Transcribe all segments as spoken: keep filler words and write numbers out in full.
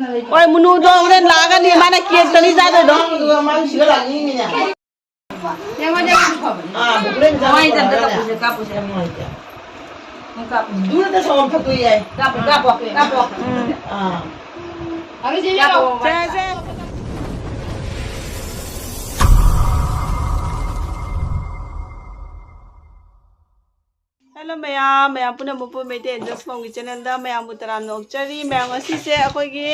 ꯍꯣꯏ, ꯃꯨꯅꯨꯗꯣ ꯍꯣꯔꯦꯟ ꯂꯥꯛꯑꯒꯅꯤ, ꯃꯥꯅ ꯀꯦꯛꯇꯅꯤ ꯆꯥꯗꯣꯏꯗꯣ꯫ ꯑꯗꯨꯒ ꯃꯥꯁꯨ ꯁꯤꯗ ꯂꯥꯛꯅꯤꯡꯉꯤꯅꯦ꯫ ꯌꯦꯡꯉꯣ, ꯌꯦꯡꯉꯣ꯫ ꯑꯥ, ꯕꯨꯛꯂꯦꯟ ꯆꯥꯕ ꯅꯨꯡꯉꯥꯏꯇꯦ, ꯐꯔꯒꯅꯦ꯫ ꯀꯥꯞꯄꯨꯁꯦ, ꯀꯥꯞꯄꯨꯁꯦ꯫ ꯌꯥꯝ ꯅꯨꯡꯉꯥꯏꯇꯦ꯫ ꯅꯪ ꯀꯥꯞꯄꯨꯁꯦ꯫ ꯗꯨꯔꯗ ꯁꯣꯝ ꯐꯠꯇꯣ ꯌꯥꯏ꯫ ꯀꯥꯞꯄꯣ, ꯀꯥꯞꯄꯣ, ꯀꯥꯞꯄꯣ꯫ ꯎꯝ꯫ ꯑꯥ꯫ ꯀꯥꯞꯄꯣ꯫ ꯁꯦ, ꯁꯦ꯫ ꯍꯦꯜꯂꯣ ꯃꯌꯥꯝ, ꯃꯌꯥꯝ ꯄꯨꯝꯅꯃꯛꯄꯨ ꯃꯩꯇꯩ ꯑꯦꯟꯖꯦꯜꯁ ꯃꯣꯝꯒꯤ ꯆꯦꯅꯦꯜꯗ ꯃꯌꯥꯝꯕꯨ ꯇꯔꯥꯝꯅ ꯑꯣꯛꯆꯔꯤ꯫ ꯃꯌꯥꯝ, ꯉꯁꯤꯁꯦ ꯑꯩꯈꯣꯏꯒꯤ,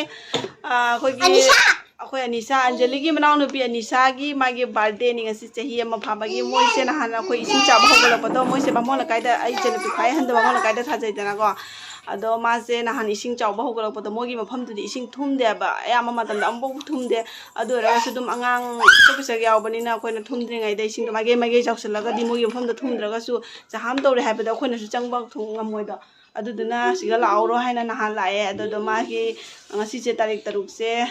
ꯑ, ꯑꯩꯈꯣꯏꯒꯤ, ꯑꯅꯤꯁꯥ! ꯑꯩꯈꯣꯏ ꯑꯅꯤꯁꯥ, ꯑꯟꯖꯂꯤꯒꯤ ꯃꯅꯥꯎꯅꯨꯄꯤ ꯑꯅꯤꯁꯥꯒꯤ ꯃꯥꯒꯤ ꯕꯥꯔꯗꯦꯅꯤ ꯉꯁꯤ, ꯆꯍꯤ ꯑꯃ ꯐꯥꯕꯒꯤ꯫ ꯃꯣꯏꯁꯦ ꯅꯍꯥꯟ ꯑꯩꯈꯣꯏ ꯏꯁꯤꯡ ꯆꯥꯎꯕ ꯍꯧꯒꯠꯂꯛꯄꯗꯣ, ꯃꯣꯏꯁꯦ ꯕꯥꯃꯣꯟ ꯂꯩꯀꯥꯏꯗ, ꯑꯩ ꯏꯆꯟꯅꯨꯄꯤ ꯈ꯭ꯋꯥꯏ ꯑꯍꯟꯗꯣ ꯕꯥꯃꯣꯟ ꯂꯩꯀꯥꯏꯗ ꯊꯥꯖꯩꯗꯅꯀꯣ꯫ ꯑꯗꯣ ꯃꯥꯁꯦ ꯅꯍꯥꯟ ꯏꯁꯤꯡ ꯆꯥꯎꯕ ꯍꯧꯒꯠꯂꯛꯄꯗꯣ, ꯃꯣꯏꯒꯤ ꯃꯐꯝꯗꯨꯗꯤ ꯏꯁꯤꯡ ꯊꯨꯝꯗꯦꯕ, ꯑꯌꯥꯝꯕ ꯃꯇꯝꯗ ꯑꯃꯨꯛꯐꯥꯎ ꯊꯨꯝꯗꯦ꯫ ꯑꯗꯨ ꯑꯣꯏꯔꯒꯁꯨ ꯑꯗꯨꯝ ꯑꯉꯥꯡ ꯄꯤꯁꯛ ꯄꯤꯁꯛ ꯌꯥꯎꯕꯅꯤꯅ, ꯑꯩꯈꯣꯏꯅ ꯊꯨꯝꯗ꯭ꯔꯤꯉꯩꯗ ꯏꯁꯤꯡꯗꯣ ꯃꯥꯏꯀꯩ ꯃꯥꯏꯀꯩ ꯆꯥꯎꯁꯤꯜꯂꯒꯗꯤ ꯃꯣꯏꯒꯤ ꯃꯐꯝꯗ ꯊꯨꯝꯗ꯭ꯔꯒꯁꯨ ꯖꯍꯥꯝ ꯇꯧꯔꯦ ꯍꯥꯏꯕꯗ ꯑꯩꯈꯣꯏꯅꯁꯨ ꯆꯪꯕ ꯊꯣꯡ ꯉꯝꯃꯣꯏꯗꯣ꯫ ꯑꯗꯨꯗꯨꯅ ꯁꯤꯗ ꯂꯥꯛꯍꯧꯔꯣ ꯍꯥꯏꯅ ꯅꯍꯥꯟ ꯂꯥꯛꯑꯦ꯫ ꯑꯗꯨꯗꯣ ꯃꯥꯒꯤ ꯉꯁꯤꯁꯦ ꯇꯥꯔꯤꯛ ꯇꯔꯨꯛꯁꯦ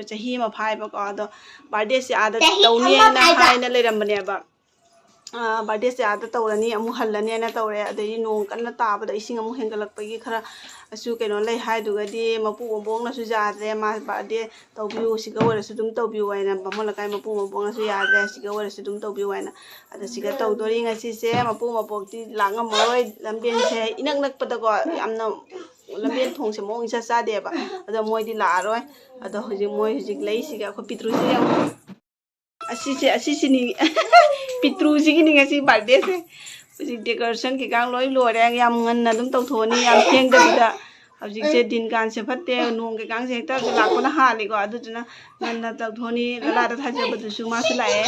ꯆꯍꯤ ꯑꯃ ꯐꯥꯏꯕꯀꯣ꯫ ꯑꯗꯣ ꯕꯥꯔꯗꯦꯁꯦ ꯑꯥꯗ ꯆꯍꯤ ꯑꯃ ꯇꯧꯅꯤꯅ ꯐꯥꯏꯕ? ꯍꯥꯏꯅ ꯂꯩꯔꯝꯕꯅꯦꯕ꯫ ꯑꯥ, ꯕꯥꯔꯗꯦꯁꯦ ꯑꯥꯗ ꯇꯧꯔꯅꯤ, ꯑꯃꯨꯛ ꯍꯜꯂꯅꯤ ꯍꯥꯏꯅ ꯇꯧꯔꯦ꯫ ꯑꯗꯩꯗꯤ ꯅꯣꯡ ꯀꯟꯅ ꯇꯥꯕꯗ ꯏꯁꯤꯡ ꯑꯃꯨꯛ ꯍꯦꯟꯒꯠꯂꯛꯄꯒꯤ ꯈꯔ ꯑꯁꯨ ꯀꯩꯅꯣ ꯂꯩ ꯍꯥꯏꯗꯨꯒꯗꯤ ꯃꯄꯨ ꯃꯕꯣꯛꯅꯁꯨ ꯌꯥꯗ꯭ꯔꯦ, ꯃꯥ ꯕꯥꯔꯗꯦ ꯇꯧꯕꯤꯌꯨ, ꯁꯤꯒ ꯑꯣꯏꯔꯁꯨ ꯑꯗꯨꯝ ꯇꯧꯕꯤꯌꯨ ꯍꯥꯏꯅ ꯕꯥꯃꯣꯟ ꯂꯩꯀꯥꯏ ꯃꯄꯨ ꯃꯕꯣꯛꯅꯁꯨ ꯌꯥꯗ꯭ꯔꯦ, ꯁꯤꯒ ꯑꯣꯏꯔꯁꯨ ꯑꯗꯨꯝ ꯇꯧꯕꯤꯌꯨ ꯍꯥꯏꯅ꯫ ꯑꯗ ꯁꯤꯒ ꯇꯧꯗꯣꯔꯤ ꯉꯁꯤꯁꯦ꯫ ꯃꯄꯨ ꯃꯕꯣꯛꯇꯤ ꯂꯥꯛ ꯉꯝꯃꯔꯣꯏ, ꯂꯝꯕꯦꯟꯁꯦ ꯏꯅꯛ ꯅꯛꯄꯗꯀꯣ, ꯌꯥꯝꯅ ꯂꯝꯕꯦꯟ ꯊꯣꯡꯁꯦ ꯃꯑꯣꯡ ꯏꯆꯥ ꯆꯥꯗꯦꯕ꯫ ꯑꯗꯣ ꯃꯣꯏꯗꯤ ꯂꯥꯛꯑꯔꯣꯏ꯫ ꯑꯗꯣ ꯍꯧꯖꯤꯛ ꯃꯣꯏ ꯍꯧꯖꯤꯛ ꯂꯩꯁꯤꯒ ꯑꯩꯈꯣꯏ ꯄꯤꯇ꯭ꯔꯨꯁꯦ ꯌꯦꯡꯉꯣ꯫ ꯑꯁꯤꯁꯦ, ꯑꯁꯤꯁꯤꯅꯤ꯫ ꯄꯤꯇ꯭ꯔꯨꯁꯤꯒꯤꯅꯤ ꯉꯁꯤ ꯕꯥꯔꯗꯦꯁꯦ꯫ ꯍꯧꯖꯤꯛ ꯗꯦꯀꯣꯔꯦꯁꯟ ꯀꯩꯀꯥ ꯂꯣꯏ ꯂꯣꯏꯔꯦ꯫ ꯌꯥꯝ ꯉꯟꯅ ꯑꯗꯨꯝ ꯇꯧꯊꯣꯛꯑꯅꯤ, ꯌꯥꯝ ꯊꯦꯡꯗꯕꯤꯗ꯫ ꯍꯧꯖꯤꯛꯁꯦ ꯗꯤꯟ ꯀꯥꯟꯁꯦ ꯐꯠꯇꯦ, ꯅꯣꯡ ꯀꯩꯀꯥꯡꯁꯦ ꯍꯦꯛꯇ ꯂꯥꯛꯄꯅ ꯍꯥꯜꯂꯤꯀꯣ꯫ ꯑꯗꯨꯗꯨꯅ ꯉꯟꯅ ꯇꯧꯊꯣꯛꯑꯅꯤ꯫ ꯂꯂꯥꯗ ꯊꯥꯖꯕꯗꯨꯁꯨ ꯃꯥꯁꯨ ꯂꯥꯛꯑꯦ꯫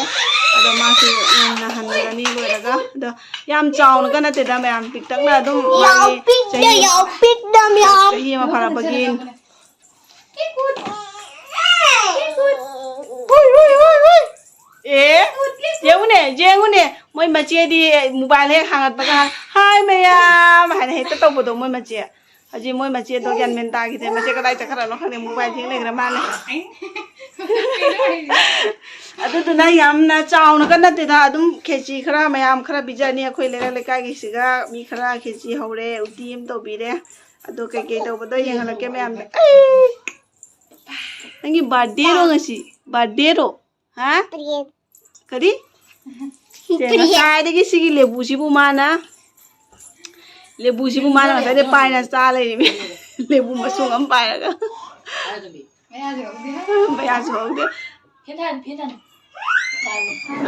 ꯑꯗꯣ ꯃꯥꯁꯨ ꯉꯟꯅ ꯍꯟꯈ꯭ꯔꯅꯤ ꯂꯣꯏꯔꯒ꯫ ꯑꯗꯣ ꯌꯥꯝ ꯆꯥꯎꯅꯒ ꯅꯠꯇꯦꯗ ꯃꯌꯥꯝ, ꯄꯤꯛꯇꯛꯅ ꯑꯗꯨꯝ ꯌꯥꯎ ꯃꯥꯒꯤ ꯄꯤꯛꯅ, ꯆꯍꯤ, ꯌꯥꯎ ꯄꯤꯛꯅ ꯃꯌꯥꯝ꯫ ꯆꯍꯤ ꯑꯃ ꯐꯥꯔꯛꯄꯒꯤ꯫ ꯍꯨꯏ, ꯍꯨꯏ, ꯍꯨꯏ, ꯍꯨꯏ꯫ ꯑꯦ, ꯌꯦꯡꯉꯨꯅꯦ, ꯌꯦꯡꯉꯨꯅꯦ꯫ ꯃꯣꯏ ꯃꯆꯦꯗꯤ ꯃꯣꯕꯥꯏꯜ ꯍꯦꯛ ꯍꯥꯡꯒꯠꯄꯒ, "ꯍꯥꯏ ꯃꯌꯥꯝ" ꯍꯥꯏꯅ ꯍꯦꯛꯇ ꯇꯧꯕꯗꯣ ꯃꯣꯏ ꯃꯆꯦ꯫ ꯍꯧꯖꯤꯛ ꯃꯣꯏ ꯃꯆꯦꯗꯣ ꯒ꯭ꯌꯥꯟ ꯃꯦꯟ ꯇꯥꯈꯤꯗ꯭ꯔꯦ꯫ ꯃꯆꯦ ꯀꯗꯥꯏ ꯆꯠꯈ꯭ꯔꯅꯣ ꯈꯪꯗꯦ, ꯃꯣꯕꯥꯏꯜ ꯌꯦꯡ ꯂꯩꯈ꯭ꯔ ꯃꯥꯜꯂꯦ꯫ ꯑꯗꯨꯗꯨꯅ ꯌꯥꯝꯅ ꯆꯥꯎꯅꯒ ꯅꯠꯇꯦꯗ, ꯑꯗꯨꯝ ꯈꯦꯆꯤ ꯈꯔ ꯃꯌꯥꯝ ꯈꯔ ꯄꯤꯖꯅꯤ꯫ ꯑꯩꯈꯣꯏ ꯂꯩꯔꯛ ꯂꯩꯀꯥꯏꯒꯤꯁꯤꯒ ꯃꯤ ꯈꯔ ꯈꯦꯆꯤ ꯍꯧꯔꯦ, ꯎꯇꯤ ꯑꯃ ꯇꯧꯕꯤꯔꯦ꯫ ꯑꯗꯣ ꯀꯩꯀꯩ ꯇꯧꯕꯗꯣ ꯌꯦꯡꯍꯜꯂꯛꯀꯦ ꯃꯌꯥꯝꯗ꯫ ꯑꯩ! ꯅꯪꯒꯤ ꯕꯥꯔꯗꯦꯔꯣ ꯉꯁꯤ? ꯕꯥꯔꯗꯦꯔꯣ? ꯍꯥ? ꯀꯔꯤ? ꯁꯦ, ꯉꯁꯥꯏꯗꯒꯤ ꯁꯤꯒꯤ ꯂꯦꯕꯨꯁꯤꯕꯨ ꯃꯥꯅ, ꯂꯦꯕꯨꯁꯤꯕꯨ ꯃꯥꯅ ꯉꯁꯥꯏꯗꯩ ꯄꯥꯏꯅ ꯆꯥ ꯂꯩꯔꯤꯃꯤ꯫ ꯂꯦꯕꯨ ꯃꯁꯨꯡ ꯑꯃ ꯄꯥꯏꯔꯒ꯫ ꯃꯌꯥꯁꯨ ꯍꯧꯗꯦ꯫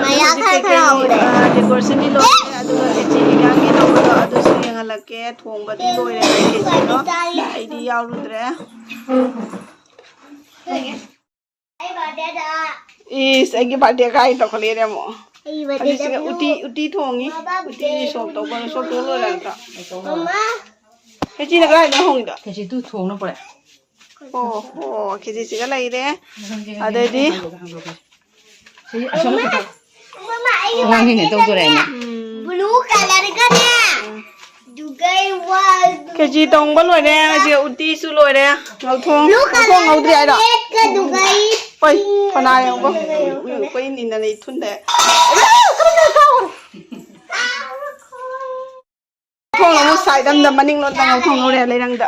ꯃꯌꯥ ꯈꯔ ꯈꯔ ꯍꯧꯔꯦ꯫ ꯑ, decorationꯗꯤ ꯂꯣꯏꯔꯦ, ꯑꯗꯨꯒ ꯈꯦꯆꯤ ꯏꯟꯖꯥꯡꯒꯤ ꯇꯧꯕꯗꯣ ꯑꯗꯨꯁꯨ ꯌꯦꯡꯍꯜꯂꯛꯀꯦ꯫ ꯊꯣꯡꯕꯗꯤ ꯂꯣꯏꯔꯦ ꯈꯦꯆꯤꯗꯣ꯫ ꯑꯩꯗꯤ ꯌꯥꯎꯔꯨꯗ꯭ꯔꯦ꯫ ꯏꯁ, ꯑꯩꯒꯤ ꯕꯥꯔꯗꯦ ꯀꯥꯏ ꯇꯧꯈꯠꯂꯛꯑꯦꯅꯦ ꯑꯃꯨꯛ꯫ ꯑꯩꯒꯤ ꯕꯥꯔꯗꯦꯗ ꯍꯧꯖꯤꯛꯁꯤꯒ ꯎꯇꯤ, ꯎꯇꯤ ꯊꯣꯡꯉꯤ꯫ ꯎꯇꯤ ꯁꯣꯛ ꯇꯧꯕ, ꯁꯣꯛ ꯇꯧ ꯂꯣꯏꯔꯦ ꯑꯝꯇ꯫ ꯃꯃꯥ꯫ ꯈꯦꯆꯤꯅ ꯀꯗꯥꯏꯗ ꯍꯣꯡꯉꯤꯗꯣ? ꯈꯦꯆꯤꯗꯨ ꯊꯣꯡꯅ ꯄꯨꯔꯛꯑꯦ꯫ ꯑꯣ, ꯑꯣ, ꯈꯦꯆꯤꯁꯤꯒ ꯂꯩꯔꯦ꯫ ꯑꯗꯩꯗꯤ ꯁꯤ ꯑꯁꯣꯝ ꯃꯃꯥ, ꯃꯃꯥ, ꯑꯩꯒꯤ ꯑꯉꯥꯡꯁꯤꯡꯅ ꯕꯥꯔꯗꯦꯗ ꯇꯧꯗꯣꯔꯦ ꯑꯩꯅ꯫ ꯎꯝ꯫ Blue colourꯒꯅꯦ꯫ ꯗꯨꯒꯩ ꯋꯥꯜ꯫ ꯈꯦꯆꯤ ꯇꯧꯕ ꯂꯣꯏꯔꯦ, ꯍꯧꯖꯤꯛ ꯎꯇꯤꯁꯨ ꯂꯣꯏꯔꯦ꯫ ꯉꯧꯊꯣꯡ, blue ꯉꯧꯊꯣꯡ colour ꯉꯧꯗ꯭ꯔꯤ ꯍꯥꯏꯔꯣ? Redꯀ ꯗꯨꯒꯩ꯫ ꯍꯣꯏ, ꯄꯤꯡ ꯐꯅꯥ ꯌꯦꯡꯉꯨꯀꯣ꯫ ꯗꯨꯒꯩ ꯎꯏ, ꯎꯏ, ꯌꯦꯡꯉꯨꯀꯣ꯫ ꯑꯩꯈꯣꯏ ꯅꯤꯟꯗꯅ ꯏꯊꯨꯟꯗ꯫ ꯊꯣꯡ ꯑꯃꯨꯛ side ꯑꯝꯗ ꯃꯅꯤꯡꯂꯣꯝꯗ ꯉꯧꯊꯣꯡ ꯉꯧꯔꯦ ꯂꯩꯔꯪꯗ꯫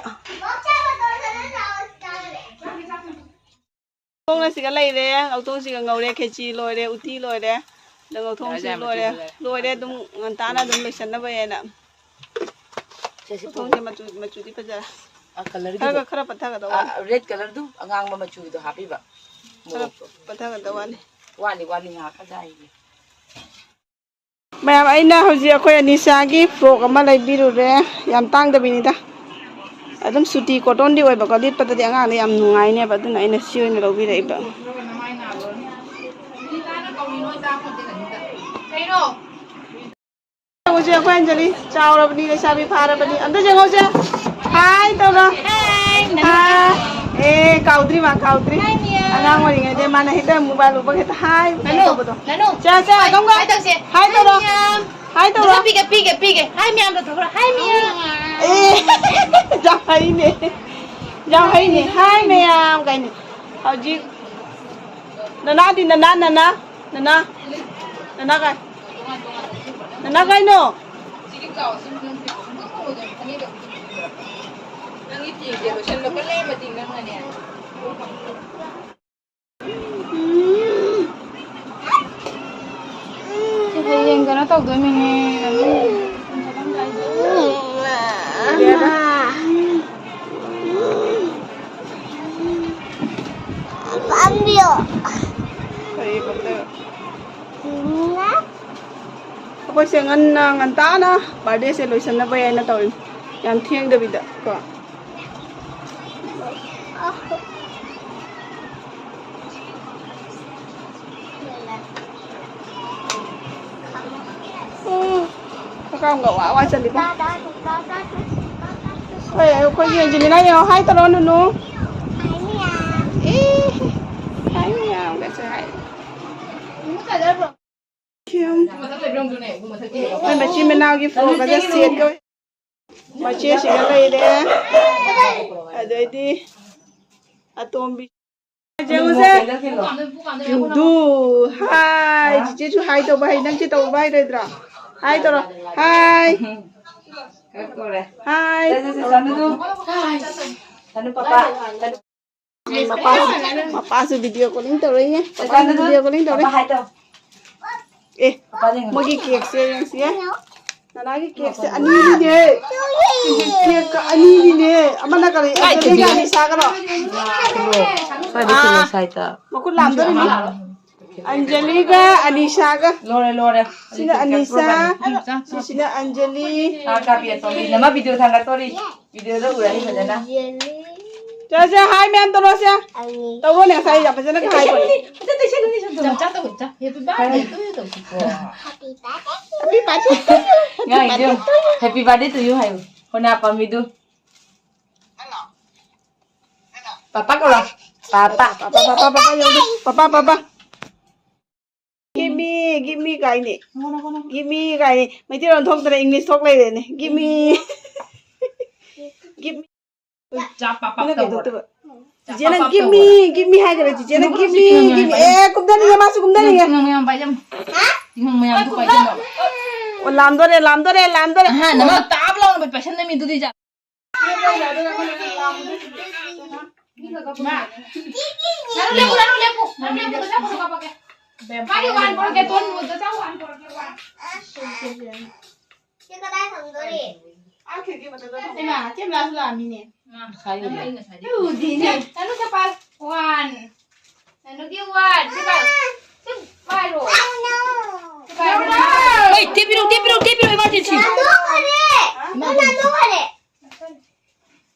ꯉꯧꯊꯣꯡ ꯑꯁꯤꯒ ꯂꯩꯔꯦ, ꯉꯧꯊꯣꯡꯁꯤꯒ ꯉꯧꯔꯦ, ꯈꯦꯆꯤ ꯂꯣꯏꯔꯦ, ꯎꯇꯤ ꯂꯣꯏꯔꯦ꯫ ꯑꯗꯣ ꯉꯧꯊꯣꯡꯁꯤ ꯌꯥꯔꯦ, ꯌꯥꯔꯦ, ꯂꯣꯏꯔꯦ꯫ ꯃꯆꯨ ꯐꯖꯔꯦ꯫ ꯂꯣꯏꯔꯦ ꯑꯗꯨꯝ ꯉꯟꯇꯥꯅ ꯑꯗꯨꯝ ꯂꯣꯏꯁꯟꯅꯕ ꯍꯥꯏꯅ꯫ ꯁꯦ, ꯁꯤ ꯉꯧꯊꯣꯡꯁꯦ ꯄꯨꯔꯛꯑꯣ꯫ ꯃꯆꯨ, ꯃꯆꯨꯗꯤ ꯐꯖꯔꯦ꯫ ꯑ, colourꯒꯤꯗꯣ꯫ ꯈꯔ, ꯈꯔ ꯄꯠꯊꯒꯗꯧꯕ ꯑ, ꯋꯥꯠꯂꯤ꯫ Red colourꯗꯨ ꯑꯉꯥꯡꯕ ꯃꯆꯨꯒꯤꯗꯣ ꯍꯥꯞꯄꯤꯕ꯫ ꯈꯔ ꯃꯣꯔꯣꯛꯇꯣ꯫ ꯄꯠꯊꯒꯗꯧꯕ ꯋꯥꯠꯂꯤ꯫ ꯋꯥꯠꯂꯤ, ꯋꯥꯠꯂꯤ, ꯉꯥꯏꯍꯥꯛ ꯈꯛꯇ ꯉꯥꯏꯔꯤꯌꯦ꯫ ꯃꯌꯥꯝ, ꯑꯩꯅ ꯍꯧꯖꯤꯛ ꯑꯩꯈꯣꯏ ꯑꯅꯤꯁꯥꯒꯤ frock ꯑꯃ ꯂꯩꯕꯤꯔꯨꯔꯦ꯫ ꯌꯥꯝ ꯇꯥꯡꯗꯕꯤꯅꯤꯗ꯫ ꯑꯗꯨꯝ ꯁꯨꯇꯤ cottonꯗꯤ ꯑꯣꯏꯕꯀꯣ, ꯂꯤꯠꯄꯗꯗꯤ ꯑꯉꯥꯡꯗ ꯌꯥꯝ ꯅꯨꯡꯉꯥꯏꯅꯦꯕ, ꯑꯗꯨꯅ ꯑꯩꯅ ꯁꯤ ꯑꯣꯏꯅ ꯂꯧꯕꯤꯔꯛꯏꯕ꯫ ꯌꯦꯡꯉꯨꯁꯦ, ꯑꯩꯈꯣꯏ ꯑꯟꯖꯂꯤ ꯆꯥꯎꯔꯕꯅꯤ, ꯂꯩꯁꯥꯕꯤ ꯐꯥꯔꯕꯅꯤ꯫ ꯑꯝꯇ ꯌꯦꯡꯉꯨꯁꯦ꯫ Hi ꯇꯧꯔꯣ꯫ Hi, ꯅꯅꯨ꯫ Hi꯫ ꯑꯦ, ꯀꯥꯎꯗ꯭ꯔꯤ ꯃꯥ, ꯀꯥꯎꯗ꯭ꯔꯤ꯫ Hi, ꯃꯤꯌꯥ꯫ ꯑꯉꯥꯡ ꯑꯣꯏꯔꯤꯉꯩꯗ ꯃꯥꯅ ꯍꯦꯛꯇ mobile ꯎꯕꯒ ꯍꯦꯛꯇ hi ꯅꯅꯨ, ꯇꯧꯕꯗꯣ꯫ ꯅꯅꯨ꯫ ꯆꯦ, ꯆꯦ, hi, ꯑꯗꯣꯝꯒ hi ꯇꯧꯁꯦ꯫ Hi ꯇꯧꯔꯣ꯫ Hi, ꯃꯤꯌꯥ꯫ Hi ꯇꯧꯔꯣ꯫ ꯄꯤꯒꯦ, ꯄꯤꯒꯦ, ꯄꯤꯒꯦ꯫ Hi ꯃꯌꯥꯝꯗꯣ ꯇꯧꯔꯣ꯫ Hi ꯃꯤꯌꯥ꯫ ꯑꯦ, ꯌꯥꯝ ꯍꯩꯅꯦ꯫ ꯌꯥꯝ ꯍꯩꯅꯦ꯫ Hi ꯃꯌꯥꯝ ꯀꯥꯏꯅ꯫ ꯍꯧꯖꯤꯛ ꯅꯅꯥꯗꯤ ꯅꯅꯥ, ꯅꯅꯥ, ꯅꯅꯥ, ꯅꯅꯥ ꯀꯥꯏ? ꯅꯅꯥ ꯀꯥꯏꯅꯣ? ꯅꯪꯒꯤ ꯐꯤꯁꯦ ꯂꯣꯏꯁꯤꯜꯂꯒ ꯂꯩꯔꯝꯃꯗꯤ ꯅꯪꯅꯅꯦ꯫ ꯁꯤ ꯍꯌꯦꯡ ꯀꯩꯅꯣ ꯇꯧꯗꯣꯏꯃꯤꯅꯦ꯫ ꯄꯥꯝꯕꯤꯌꯣ꯫ ꯀꯔꯤ ꯄꯥꯝꯕꯤꯌꯣ? ꯑꯩꯈꯣꯏꯁꯦ ꯉꯟꯅ ꯉꯟꯇꯥꯅ ꯕꯥꯔꯗꯦꯁꯦ ꯂꯣꯏꯁꯟꯅꯕ ꯍꯥꯏꯅ ꯇꯧꯔꯤꯅꯤ, ꯌꯥꯝ ꯊꯦꯡꯗꯕꯤꯗ ꯀꯣ꯫ ꯎꯝ, ꯍꯀꯥꯝꯒ ꯋꯥ ꯋꯥ ꯆꯜꯂꯤꯕꯣ꯫ ꯍꯣꯏ, ꯑꯩꯈꯣꯏꯒꯤ ꯑꯦꯟꯖꯦꯂꯤꯅꯥ ꯌꯦꯡꯉꯣ, ꯍꯥꯏ ꯇꯧꯔꯣ, ꯅꯨꯅꯨ꯫ ꯑꯦ, ꯍꯥꯏ ꯃꯌꯥꯝꯒꯁꯦ ꯍꯥꯏ꯫ ꯑꯩꯈꯣꯏ ꯃꯆꯤꯟ ꯃꯅꯥꯎꯒꯤ ꯐꯣꯇꯣꯒꯁꯦ ꯁꯦꯠꯀ ꯃꯆꯦꯁꯤꯒ ꯂꯩꯔꯦ꯫ ꯑꯗꯩꯗꯤ ꯑꯇꯣꯝꯕꯤ꯫ ꯌꯦꯡꯉꯨꯁꯦ꯫ ꯌꯨꯗꯨ꯫ ꯍꯥꯏ꯫ ꯆꯤꯆꯦꯁꯨ ꯍꯥꯏ ꯇꯧꯕ ꯍꯩ꯫ ꯅꯪ ꯆꯦ ꯇꯧꯕ ꯍꯩꯔꯣꯏꯗ꯭ꯔꯣ? ꯍꯥꯏ ꯇꯧꯔꯣ꯫ ꯍꯥꯏ꯫ ꯍꯥꯏ꯫ ꯃꯄꯥ, ꯃꯄꯥꯁꯨ video calling ꯇꯧꯔꯛꯏꯅꯦ꯫ ꯃꯄꯥꯁꯨ video calling ꯇꯧꯔꯛꯏꯅꯦ꯫ ꯑꯦ, ꯃꯣꯏꯒꯤ cakeꯁꯦ ꯌꯦꯡꯁꯤꯌꯦ꯫ ꯅꯅꯥꯒꯤ cakeꯁꯦ ꯑꯅꯤꯅꯤꯅꯦ꯫ Cake ꯑꯅꯤꯅꯤꯅꯦ꯫ ꯑꯃꯅ ꯀꯔꯤ? ꯑꯟꯖꯂꯤꯒ ꯑꯅꯤꯁꯥꯒꯔꯣ? ꯁ꯭ꯋꯥꯏꯗ ꯁꯤꯜꯂꯣ, ꯁ꯭ꯋꯥꯏꯗ꯫ ꯃꯈꯨꯠ ꯂꯥꯝꯗꯣꯔꯤꯃꯤ꯫ ꯑꯟꯖꯂꯤꯒ ꯑꯅꯤꯁꯥꯒ꯫ ꯂꯣꯏꯔꯦ, ꯂꯣꯏꯔꯦ꯫ ꯁꯤꯅ ꯑꯅꯤꯁꯥ, ꯁꯤꯁꯤꯅ ꯑꯟꯖꯂꯤ꯫ ꯑꯥ, ꯀꯥꯄꯤ ꯑꯇꯣꯝꯕꯤ, ꯅꯃ video ꯊꯥꯡꯒꯠꯇꯣꯔꯤ꯫ Videoꯗ ꯎꯔꯅꯤ ꯐꯖꯅ꯫ ꯆꯦ, ꯆꯦ, hi ꯃꯌꯥꯝ ꯇꯧꯔꯣꯁꯦ꯫ ꯇꯧꯔꯣꯅꯦ, ꯉꯁꯥꯏ ꯌꯥꯝ ꯐꯖꯅ ꯍꯥꯏꯕꯅꯦ꯫ ꯆꯥꯛ ꯆꯥ ꯇꯧ, ꯆꯥ꯫ Happy birthday to you ꯇꯧꯁꯤ꯫ Happy birthday to you꯫ ꯉꯥꯡꯉꯤꯗꯨ, happy birthday to you ꯍꯥꯏꯌꯨ꯫ ꯍꯣꯅꯥ ꯄꯥꯝꯕꯤꯗꯨ꯫ ꯄꯥꯄꯥ ꯀꯧꯔꯣ꯫ ꯄꯥꯄꯥ꯫ ꯄꯥꯄꯥ, ꯄꯥꯄꯥ, ꯄꯥꯄꯥ ꯌꯧꯗꯦ꯫ ꯄꯥꯄꯥ, ꯄꯥꯄꯥ꯫ Give me, give me ꯀꯥꯏꯅꯦ꯫ Give me ꯀꯥꯏꯅꯦ꯫ ꯃꯩꯇꯩꯂꯣꯟ ꯊꯣꯛꯇ꯭ꯔꯦ, English ꯊꯣꯛ ꯂꯩꯔꯦꯅꯦ꯫ Give me꯫ Give me꯫ ꯆꯥ ꯄꯥꯄꯥ ꯃꯤꯅ ꯀꯩ ꯇꯧꯔꯣ꯫ ꯊꯣꯛꯇꯣꯏꯕ? ꯆꯤꯆꯦꯅ give me, give me ꯍꯥꯏꯈ꯭ꯔꯦ꯫ ꯆꯤꯆꯦꯅ give me, give me꯫ ꯑꯦ, ꯀꯨꯝꯊꯅꯤꯡꯉꯦ, ꯃꯥꯁꯨ ꯀꯨꯝꯊꯅꯤꯡꯉꯦ꯫ ꯆꯤꯡꯉꯝ ꯃꯌꯥꯝ ꯄꯥꯏꯖꯝ꯫ ꯆꯤꯡꯉꯝ ꯃꯌꯥꯝꯗꯨ ꯄꯥꯏꯖꯝ꯫ ꯑꯣ, ꯂꯥꯝꯗꯣꯔꯦ, ꯂꯥꯝꯗꯣꯔꯦ, ꯂꯥꯝꯗꯣꯔꯦ꯫ ꯑꯍꯥ, ꯅꯃ ꯇꯥꯞ ꯂꯥꯎꯅ ꯄꯥꯏꯁꯟꯅ ꯃꯤꯗꯨꯗꯤ ꯆꯥ꯫ ꯅꯪ ꯂꯦꯞꯄꯨ, ꯅꯪ ꯂꯦꯞꯄꯨ, ꯅꯪ ꯂꯦꯞꯄꯨ, ꯅꯪ ꯐꯣꯇꯣ ꯀꯥꯞꯄꯛꯀꯦ꯫ ꯃꯥꯒꯤ ꯋꯥꯟ ꯄꯨꯔꯛꯀꯦ, ꯇꯣꯟ ꯃꯨꯗ ꯆꯥꯎ, ꯋꯥꯟ ꯄꯨꯔꯛꯀꯦ, ꯋꯥꯟ꯫ ꯁꯤ ꯀꯗꯥꯏ ꯊꯝꯗꯣꯔꯤ? ꯑꯥ, ꯈꯤꯔꯀꯤ ꯃꯊꯛꯇ ꯊꯝꯃꯣ꯫ ꯏꯃꯥ, ꯆꯦ ꯕ꯭ꯂꯥꯁ ꯂꯥꯛꯑꯝꯃꯤꯅꯦ꯫ ꯃꯥ, ꯉꯁꯥꯏ ꯎꯗꯦꯅꯦ꯫ ꯎꯗꯦꯅꯦ꯫ ꯅꯪ ꯆꯠꯄ ꯋꯥꯟ꯫ ꯅꯪꯒꯤ ꯋꯥꯟ꯫ ꯁꯤ ꯄꯥꯏ-, ꯁꯤ ꯄꯥꯏꯔꯣ꯫ ꯁꯤ ꯄꯥꯏꯔꯣ꯫ ꯍꯣꯏ, ꯇꯦꯛꯄꯤꯔꯣ, ꯇꯦꯛꯄꯤꯔꯣ, ꯇꯦꯛꯄꯤꯔꯣ, emergency꯫ ꯅꯥꯟꯊꯣꯛꯈꯔꯦ꯫ ꯅꯥꯟꯊꯣꯛꯈꯔꯦ꯫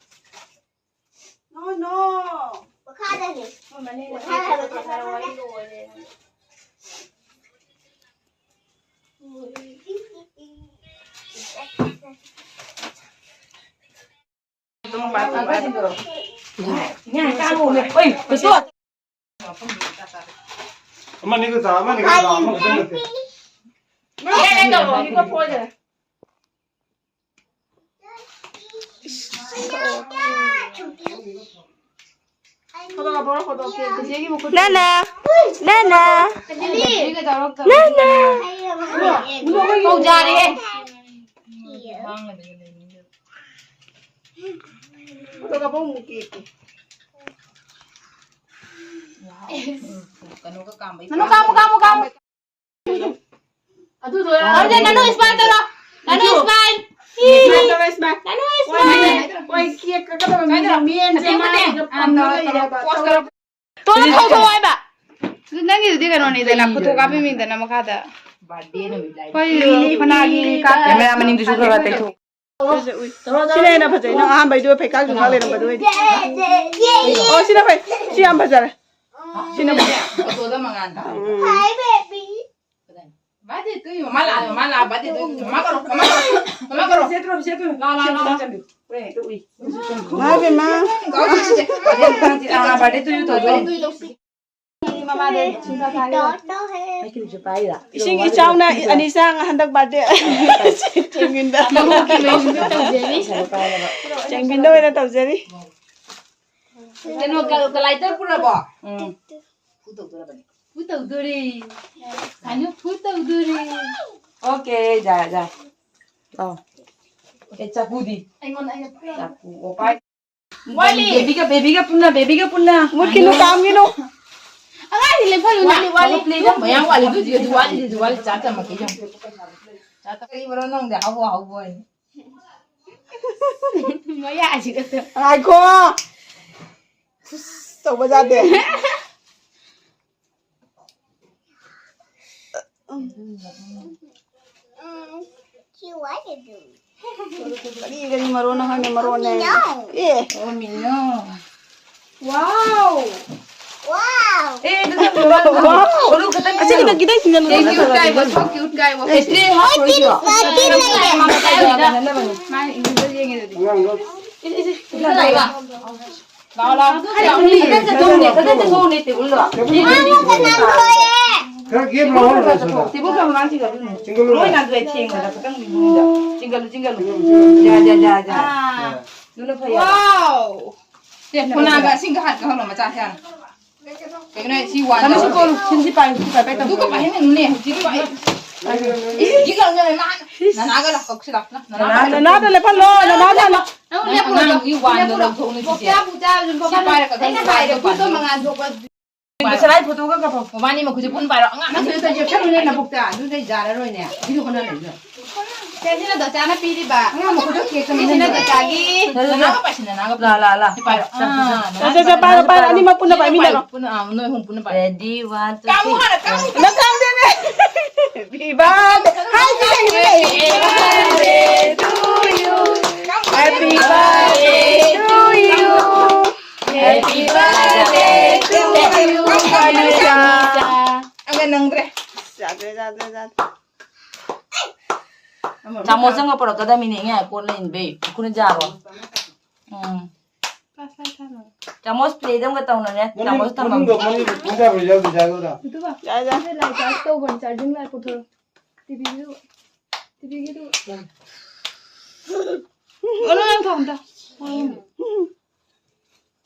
No, no. ꯃꯈꯥꯗꯅꯦ꯫ ꯃꯈꯥꯗ ꯍꯥꯏꯕ ꯊꯥꯡꯒꯠꯂꯒ꯫ ꯑꯃꯅꯤ ꯈꯛꯇ, ꯑꯃꯅꯤ ꯈꯛꯇ, ꯑꯃꯈꯛꯇ ꯅꯠꯇꯦ꯫ ꯅꯅꯥ, ꯅꯅꯥ, ꯅꯅꯥ꯫ ꯐꯧꯖꯥꯔꯦꯍꯦ꯫ ꯀꯩꯅꯣꯒ ꯀꯥꯝꯕꯩ ꯅꯅꯨ ꯀꯥꯝꯃꯨ, ꯀꯥꯝꯃꯨ, ꯀꯥꯝꯃꯨ꯫ ꯑꯗꯨꯗꯣ ꯇꯧꯗꯦ, ꯅꯅꯨ smile ꯇꯧꯔꯣ꯫ ꯅꯅꯨ smile꯫ Smile ꯇꯧꯔꯣ, smile꯫ ꯅꯅꯨ smile꯫ ꯍꯣꯏ, cake ꯀꯛꯀꯗꯕ ꯃꯤꯗꯣ ꯃꯦꯟꯁꯦ ꯃꯥꯁꯤꯗ ꯐꯝꯃ ꯂꯩꯔꯦꯕ꯫ Pose ꯇꯧꯔꯣ꯫ ꯇꯣꯟ ꯊꯧꯊꯧ ꯍꯥꯏꯕ꯫ ꯑꯗꯨ ꯅꯪꯒꯤꯗꯨꯗꯤ ꯀꯩꯅꯣꯅꯤꯗꯅ, ꯐꯣꯇꯣ ꯀꯥꯞꯄꯤ ꯃꯤꯗꯅ ꯃꯈꯥꯗ꯫ Birthday ꯅꯨꯃꯤꯠ ꯂꯥꯏ꯫ ꯍꯣꯏ, ꯈꯅꯥꯒꯤ ꯀꯥꯞꯄꯦ꯫ Camera ꯃꯅꯤꯡꯗꯨꯁꯨ ꯈꯔ ꯈꯔ ꯇꯩꯊꯣꯛ꯫ ꯁꯤꯅ ꯍꯦꯟꯅ ꯐꯖꯩ꯫ ꯅꯪ ꯑꯍꯥꯟꯕꯩꯗꯨ ꯐꯩꯀꯥꯜ ꯈꯨꯐꯥ ꯂꯩꯔꯝꯕꯗꯨ ꯑꯣꯏꯗꯤ꯫ ꯑꯣ, ꯁꯤꯅ ꯐꯩ꯫ ꯁꯤ ꯌꯥꯝ ꯐꯖꯔꯦ꯫ ꯁꯤꯅ ꯐꯩ꯫ ꯑꯣꯇꯣꯗ ꯃꯉꯥꯜ ꯊꯥꯜꯂꯦ꯫ ꯎꯝ꯫ Hi, baby꯫ ꯀꯗꯥꯏ? Birthday to you꯫ ꯃꯃꯥ ꯂꯥꯛꯑꯦ, ꯃꯃꯥ ꯂꯥꯛꯑꯦ, birthday to you꯫ ꯃꯃꯥ ꯀꯧꯔꯣ, ꯃꯃꯥ ꯀꯧꯔꯣ, ꯃꯃꯥ ꯀꯧꯔꯣ꯫ ꯁꯦ ꯇ꯭ꯔꯣꯐꯤ, ꯁꯦ ꯇ꯭ꯔꯣꯐꯤ꯫ ꯂꯥ, ꯂꯥ, ꯂꯥ꯫ ꯁꯦ ꯇ꯭ꯔꯣꯐꯤ ꯆꯟꯕꯤꯌꯨ꯫ ꯍꯣꯔꯦꯟ ꯍꯦꯛꯇ ꯎꯏ꯫ ꯏꯃꯥ ꯏꯕꯦꯝꯃ꯫ ꯀꯧꯔꯣ, ꯁꯦ, ꯁꯦ, ꯁꯦ꯫ ꯑꯥ, birthday to you ꯇꯧꯗꯣꯏꯅꯦ꯫ ꯃꯃꯥꯗ ꯁꯨꯡꯁꯥ ꯁꯥꯔꯦ꯫ ꯏꯁꯤꯡ ꯏꯆꯥꯎꯅ ꯑꯅꯤ ꯆꯥꯡ ꯍꯟꯗꯛ birthday꯫ ꯆꯦꯡꯃꯤꯟꯗ꯫ ꯃꯔꯨꯞꯀꯤ ꯃꯌꯨꯝꯗ ꯇꯧꯖꯔꯤ꯫ ꯆꯦꯡꯃꯤꯟꯗ ꯑꯣꯏꯅ ꯇꯧꯖꯔꯤ꯫ ꯀꯩꯅꯣ, ꯀ-, ꯀꯂꯥꯏꯇꯔ ꯄꯨꯔꯕꯣ? ꯎꯝ꯫ ꯐꯨ ꯇꯧꯗꯣꯔꯕꯅꯤ꯫ ꯐꯨ ꯇꯧꯗꯣꯔꯤ꯫ ꯁꯥꯏꯅꯨ ꯐꯨ ꯇꯧꯗꯣꯔꯤ꯫ Okay, ꯌꯥꯔꯦ, ꯌꯥꯔꯦ꯫ ꯑꯧ꯫ ꯑꯦ, ꯆꯐꯨꯗꯤ? ꯑꯩꯉꯣꯟꯗ ꯑꯩꯅ ꯄꯥꯏꯔꯣ꯫ ꯆꯐꯨ, ꯑꯣ, ꯄꯥꯏ-, ꯋꯥꯠꯂꯤ꯫ ꯕꯦꯕꯤꯒ, ꯕꯦꯕꯤꯒ ꯄꯨꯟꯅ, ꯕꯦꯕꯤꯒ ꯄꯨꯟꯅ꯫ ꯃꯨꯠꯈꯤꯅꯨ, ꯀꯥꯝꯈꯤꯅꯨ꯫ ꯑꯉꯥꯡꯁꯤ ꯂꯦꯞꯍꯜꯂꯨꯅ꯫ ꯋꯥꯠꯂꯤ, ꯋꯥꯠꯂꯤ꯫ ꯃꯌꯥꯝ ꯋꯥꯠꯂꯤ, ꯑꯗꯨꯗꯤ, ꯑꯗꯨ ꯋꯥꯠꯂꯤ, ꯑꯗꯨ ꯋꯥꯠꯂꯤ, ꯆꯥ ꯇꯝꯃꯛꯀꯦ, ꯌꯦꯡꯉꯨ꯫ ꯆꯥ ꯇꯝ-, ꯀꯔꯤ ꯃꯔꯣꯟ ꯅꯪꯗꯤ? ꯍꯥꯎꯕ, ꯍꯥꯎꯕ ꯑꯣꯏ꯫ ꯃꯌꯥꯁꯤꯒ ꯇ-, ꯉꯥꯏꯈꯣ꯫ ꯐꯨꯁ ꯇꯧꯕ ꯌꯥꯗꯦ꯫ ꯀꯔꯤ ꯀꯔꯤ ꯃꯔꯣꯟꯅꯣ ꯈꯪꯗꯦ, ꯃꯔꯣꯟꯅꯦ꯫ ꯑꯦ꯫ ꯋꯥꯎ꯫ ꯋꯥꯎ꯫ ꯑꯦ, ꯑꯗꯨ ꯅꯪ ꯋꯥꯎ꯫ ꯃꯔꯣꯟ ꯈꯪꯗꯦ꯫ ꯃꯔꯨ ꯈꯛꯇꯪ ꯑꯁꯤ ꯈꯤꯇꯪ, ꯈꯤꯇꯪ ꯁꯤꯟꯖꯜꯂꯨ꯫ Thank you, guy was so cute, guy was so cute. ꯍꯥꯞꯄ꯭ꯔꯣ ꯁꯤꯔꯣ? ꯃꯥ ꯏꯪꯂꯤꯁꯇ ꯌꯦꯡꯉꯦ ꯑꯗꯨꯗꯤ꯫ ꯑꯉꯥꯡꯗꯣ꯫ ꯏꯁ, ꯏꯁ, ꯏꯁ꯫ ꯂꯥꯛꯑꯣ, ꯂꯥꯛꯑꯣ꯫ ꯂꯥꯛꯑꯣ, ꯂꯥꯛꯑꯣ꯫ ꯐꯖꯅ ꯆꯠꯊꯣꯛꯎꯅꯦ, ꯐꯖꯅ ꯆꯠꯊꯣꯛꯎꯅꯦ, ꯇꯦꯕꯜꯗꯣ꯫ ꯈꯔ gap ꯂꯧꯍꯧꯔꯣ, ꯁꯤꯗ꯫ ꯇꯦꯕꯜ ꯈꯔ ꯃꯃꯥꯡ ꯆꯤꯡꯈꯠꯂꯨꯅꯦ꯫ ꯆꯤꯡꯈꯠꯂꯨꯅꯦ꯫ ꯂꯣꯏ ꯅꯥꯟꯊꯣꯛꯑꯦ, ꯊꯦꯡꯕꯗ ꯈꯤꯇꯪ ꯅꯤꯡꯕꯅꯤꯗ꯫ ꯆꯤꯡꯈꯠꯂꯨ, ꯆꯤꯡꯈꯠꯂꯨ꯫ ꯆꯤꯡꯈꯠꯂꯨ, ꯆꯤꯡꯈꯠꯂꯨ꯫ ꯌꯥ, ꯌꯥ, ꯌꯥ, ꯌꯥ꯫ ꯑꯥ꯫ ꯑꯗꯨꯅ ꯐꯩ ꯍꯥꯏꯕ꯫ Wow! ꯁꯦ, ꯀꯣꯅꯥꯒ ꯏꯁꯤꯡꯒ ꯍꯥꯟ ꯀꯪꯍꯜꯂꯣ, ꯃꯆꯥꯁꯦ ꯍꯥꯟꯅ꯫ ꯀꯩꯒꯤꯅꯣ ꯍꯥꯏ-, ꯁꯤ ꯋꯥꯟ ꯀꯩꯅꯣ ꯁꯤ ꯇꯧꯔꯣ꯫ ꯀꯣꯜꯂꯨ, ꯁꯤꯟꯁꯤ ꯄꯥꯏꯌꯨ, ꯁꯤ ꯄꯥꯏ, ꯄꯥꯏ ꯇꯧ꯫ ꯑꯗꯨꯒ ꯄꯥꯏꯍꯟꯒꯅꯨꯅꯦ, ꯍꯧꯖꯤꯛ ꯄꯥꯏ-, ꯑꯩ ꯍꯧꯖꯤꯛ ꯂꯥꯎꯅꯔꯦ, ꯅꯍꯥꯟ ꯅꯅꯥꯒ ꯂꯥꯛ, ꯀꯛꯁꯤ ꯂꯥꯛ, ꯅꯅꯥ-, ꯅꯅꯥꯗ ꯂꯦꯞꯍꯜꯂꯣ, ꯅꯅꯥꯗ ꯂꯥꯛ꯫ ꯅꯪ ꯂꯦꯞꯄꯨꯔꯣ, ꯑꯉꯥꯡꯒꯤ ꯋꯥꯟꯗꯣ ꯂꯦꯞꯄꯨꯔꯣ꯫ ꯂꯧꯊꯣꯛꯎꯅꯦ, ꯆꯤꯆꯦ꯫ ꯕꯣꯛꯆꯥ, ꯕꯣꯛꯆꯥ, ꯁꯤ ꯄꯥꯏꯔꯒ ꯈꯨꯠꯇꯣ ꯃꯉꯥꯜ ꯊꯣꯛꯄ꯫ ꯁꯔꯥꯏ ꯐꯣꯇꯣꯒ ꯀꯥꯞꯄꯣ꯫ ꯃꯕꯥꯅꯤ ꯃꯈꯨꯠꯁꯦ ꯄꯨꯟ ꯄꯥꯏꯔꯣ, ꯑꯉꯥꯡ ꯅꯪ ꯁꯤꯗ ꯌꯦꯞꯁꯜꯂꯨꯅꯦ, ꯅꯕꯨꯛꯇ꯫ ꯑꯗꯨꯗ ꯌꯥꯔꯔꯣꯏꯅꯦ꯫ ꯁꯤꯗꯤ ꯍꯣꯠꯅ ꯂꯩꯕ꯫ ꯁꯦ, ꯁꯤꯅ ꯗꯣꯆꯥꯅ ꯄꯤꯔꯤꯕ꯫ ꯑꯉꯥꯡ ꯃꯈꯨꯠꯇꯣ ꯀꯦꯛ ꯁꯤꯁꯤꯅ ꯆꯥꯃꯤꯟꯅꯔꯦ꯫ ꯗꯣꯆꯥꯒꯤ꯫ ꯅꯅꯥꯒ ꯄꯥꯏꯁꯤ, ꯅꯅꯥꯒ ꯄꯥꯏꯁꯤ꯫ ꯂꯥ, ꯂꯥ, ꯂꯥ꯫ ꯁꯤ ꯄꯥꯏꯔꯣ꯫ ꯁꯦ, ꯁꯦ, ꯁꯦ, ꯄꯥꯏꯔꯣ, ꯄꯥꯏꯔꯣ, ꯑꯅꯤꯃꯛ ꯄꯨꯟꯅ ꯄꯥꯏꯃꯤꯟꯅꯔꯣ꯫ ꯄꯨꯟꯅ, ꯑꯥ, ꯅꯣꯏ ꯑꯍꯨꯝ ꯄꯨꯟꯅ ꯄꯥꯏꯔꯣ꯫ Ready, one, two, three. ꯀꯥꯃꯨ ꯍꯥꯟꯅ, ꯀꯥꯃꯨ꯫ ꯅꯪ ꯀꯥꯝꯗꯦꯅꯦ꯫ Happy birthday. ꯍꯥꯏ, ꯁꯤ ꯂꯩ, ꯁꯤ ꯂꯩ꯫ Happy birthday to you. Happy birthday to you. Happy birthday to you, ꯀꯥꯂꯤꯆꯥ꯫ ꯑꯒ ꯅꯪꯗ꯭ꯔꯦ꯫ ꯌꯥꯗ꯭ꯔꯦ, ꯌꯥꯗ꯭ꯔꯦ, ꯌꯥꯗ꯭ꯔꯦ꯫ ꯆꯥꯃꯁ ꯑꯃꯒ ꯄꯨꯔꯛꯀꯗꯕꯅꯤꯅꯦ, ꯏꯉꯥꯏ ꯀꯣꯟ ꯂꯩꯅꯕꯩ꯫ ꯈꯨꯅ ꯌꯥꯔꯣ? ꯎꯝ꯫ ꯆꯥꯃꯁ plate ꯑꯃꯒ ꯇꯧꯅꯔꯦ꯫ ꯃꯅꯨꯡ-, ꯆꯥꯃꯁ ꯊꯝꯃꯝꯃꯦ꯫ ꯃꯅꯨꯡꯗ, ꯃꯅꯨꯡꯗ ꯄꯨꯡ ꯀꯌꯥ ꯌꯥꯎꯗꯣꯏ ꯖꯥꯠꯅꯣ? ꯌꯥꯏ, ꯌꯥꯏ꯫ ꯂꯥꯏꯠ ꯆꯥꯔꯖ ꯇꯧꯕꯅꯤ, ꯆꯥꯔꯖꯤꯡ ꯂꯥꯏꯠ ꯄꯨꯊꯣꯔꯛꯑꯣ꯫ ꯇꯤꯚꯤꯒꯤꯗꯨ, ꯇꯤꯚꯤꯒꯤꯗꯨ꯫ ꯎꯝ꯫ ꯑꯣ, ꯅꯪ ꯊꯝꯃꯨ, ꯊꯝꯃꯨ꯫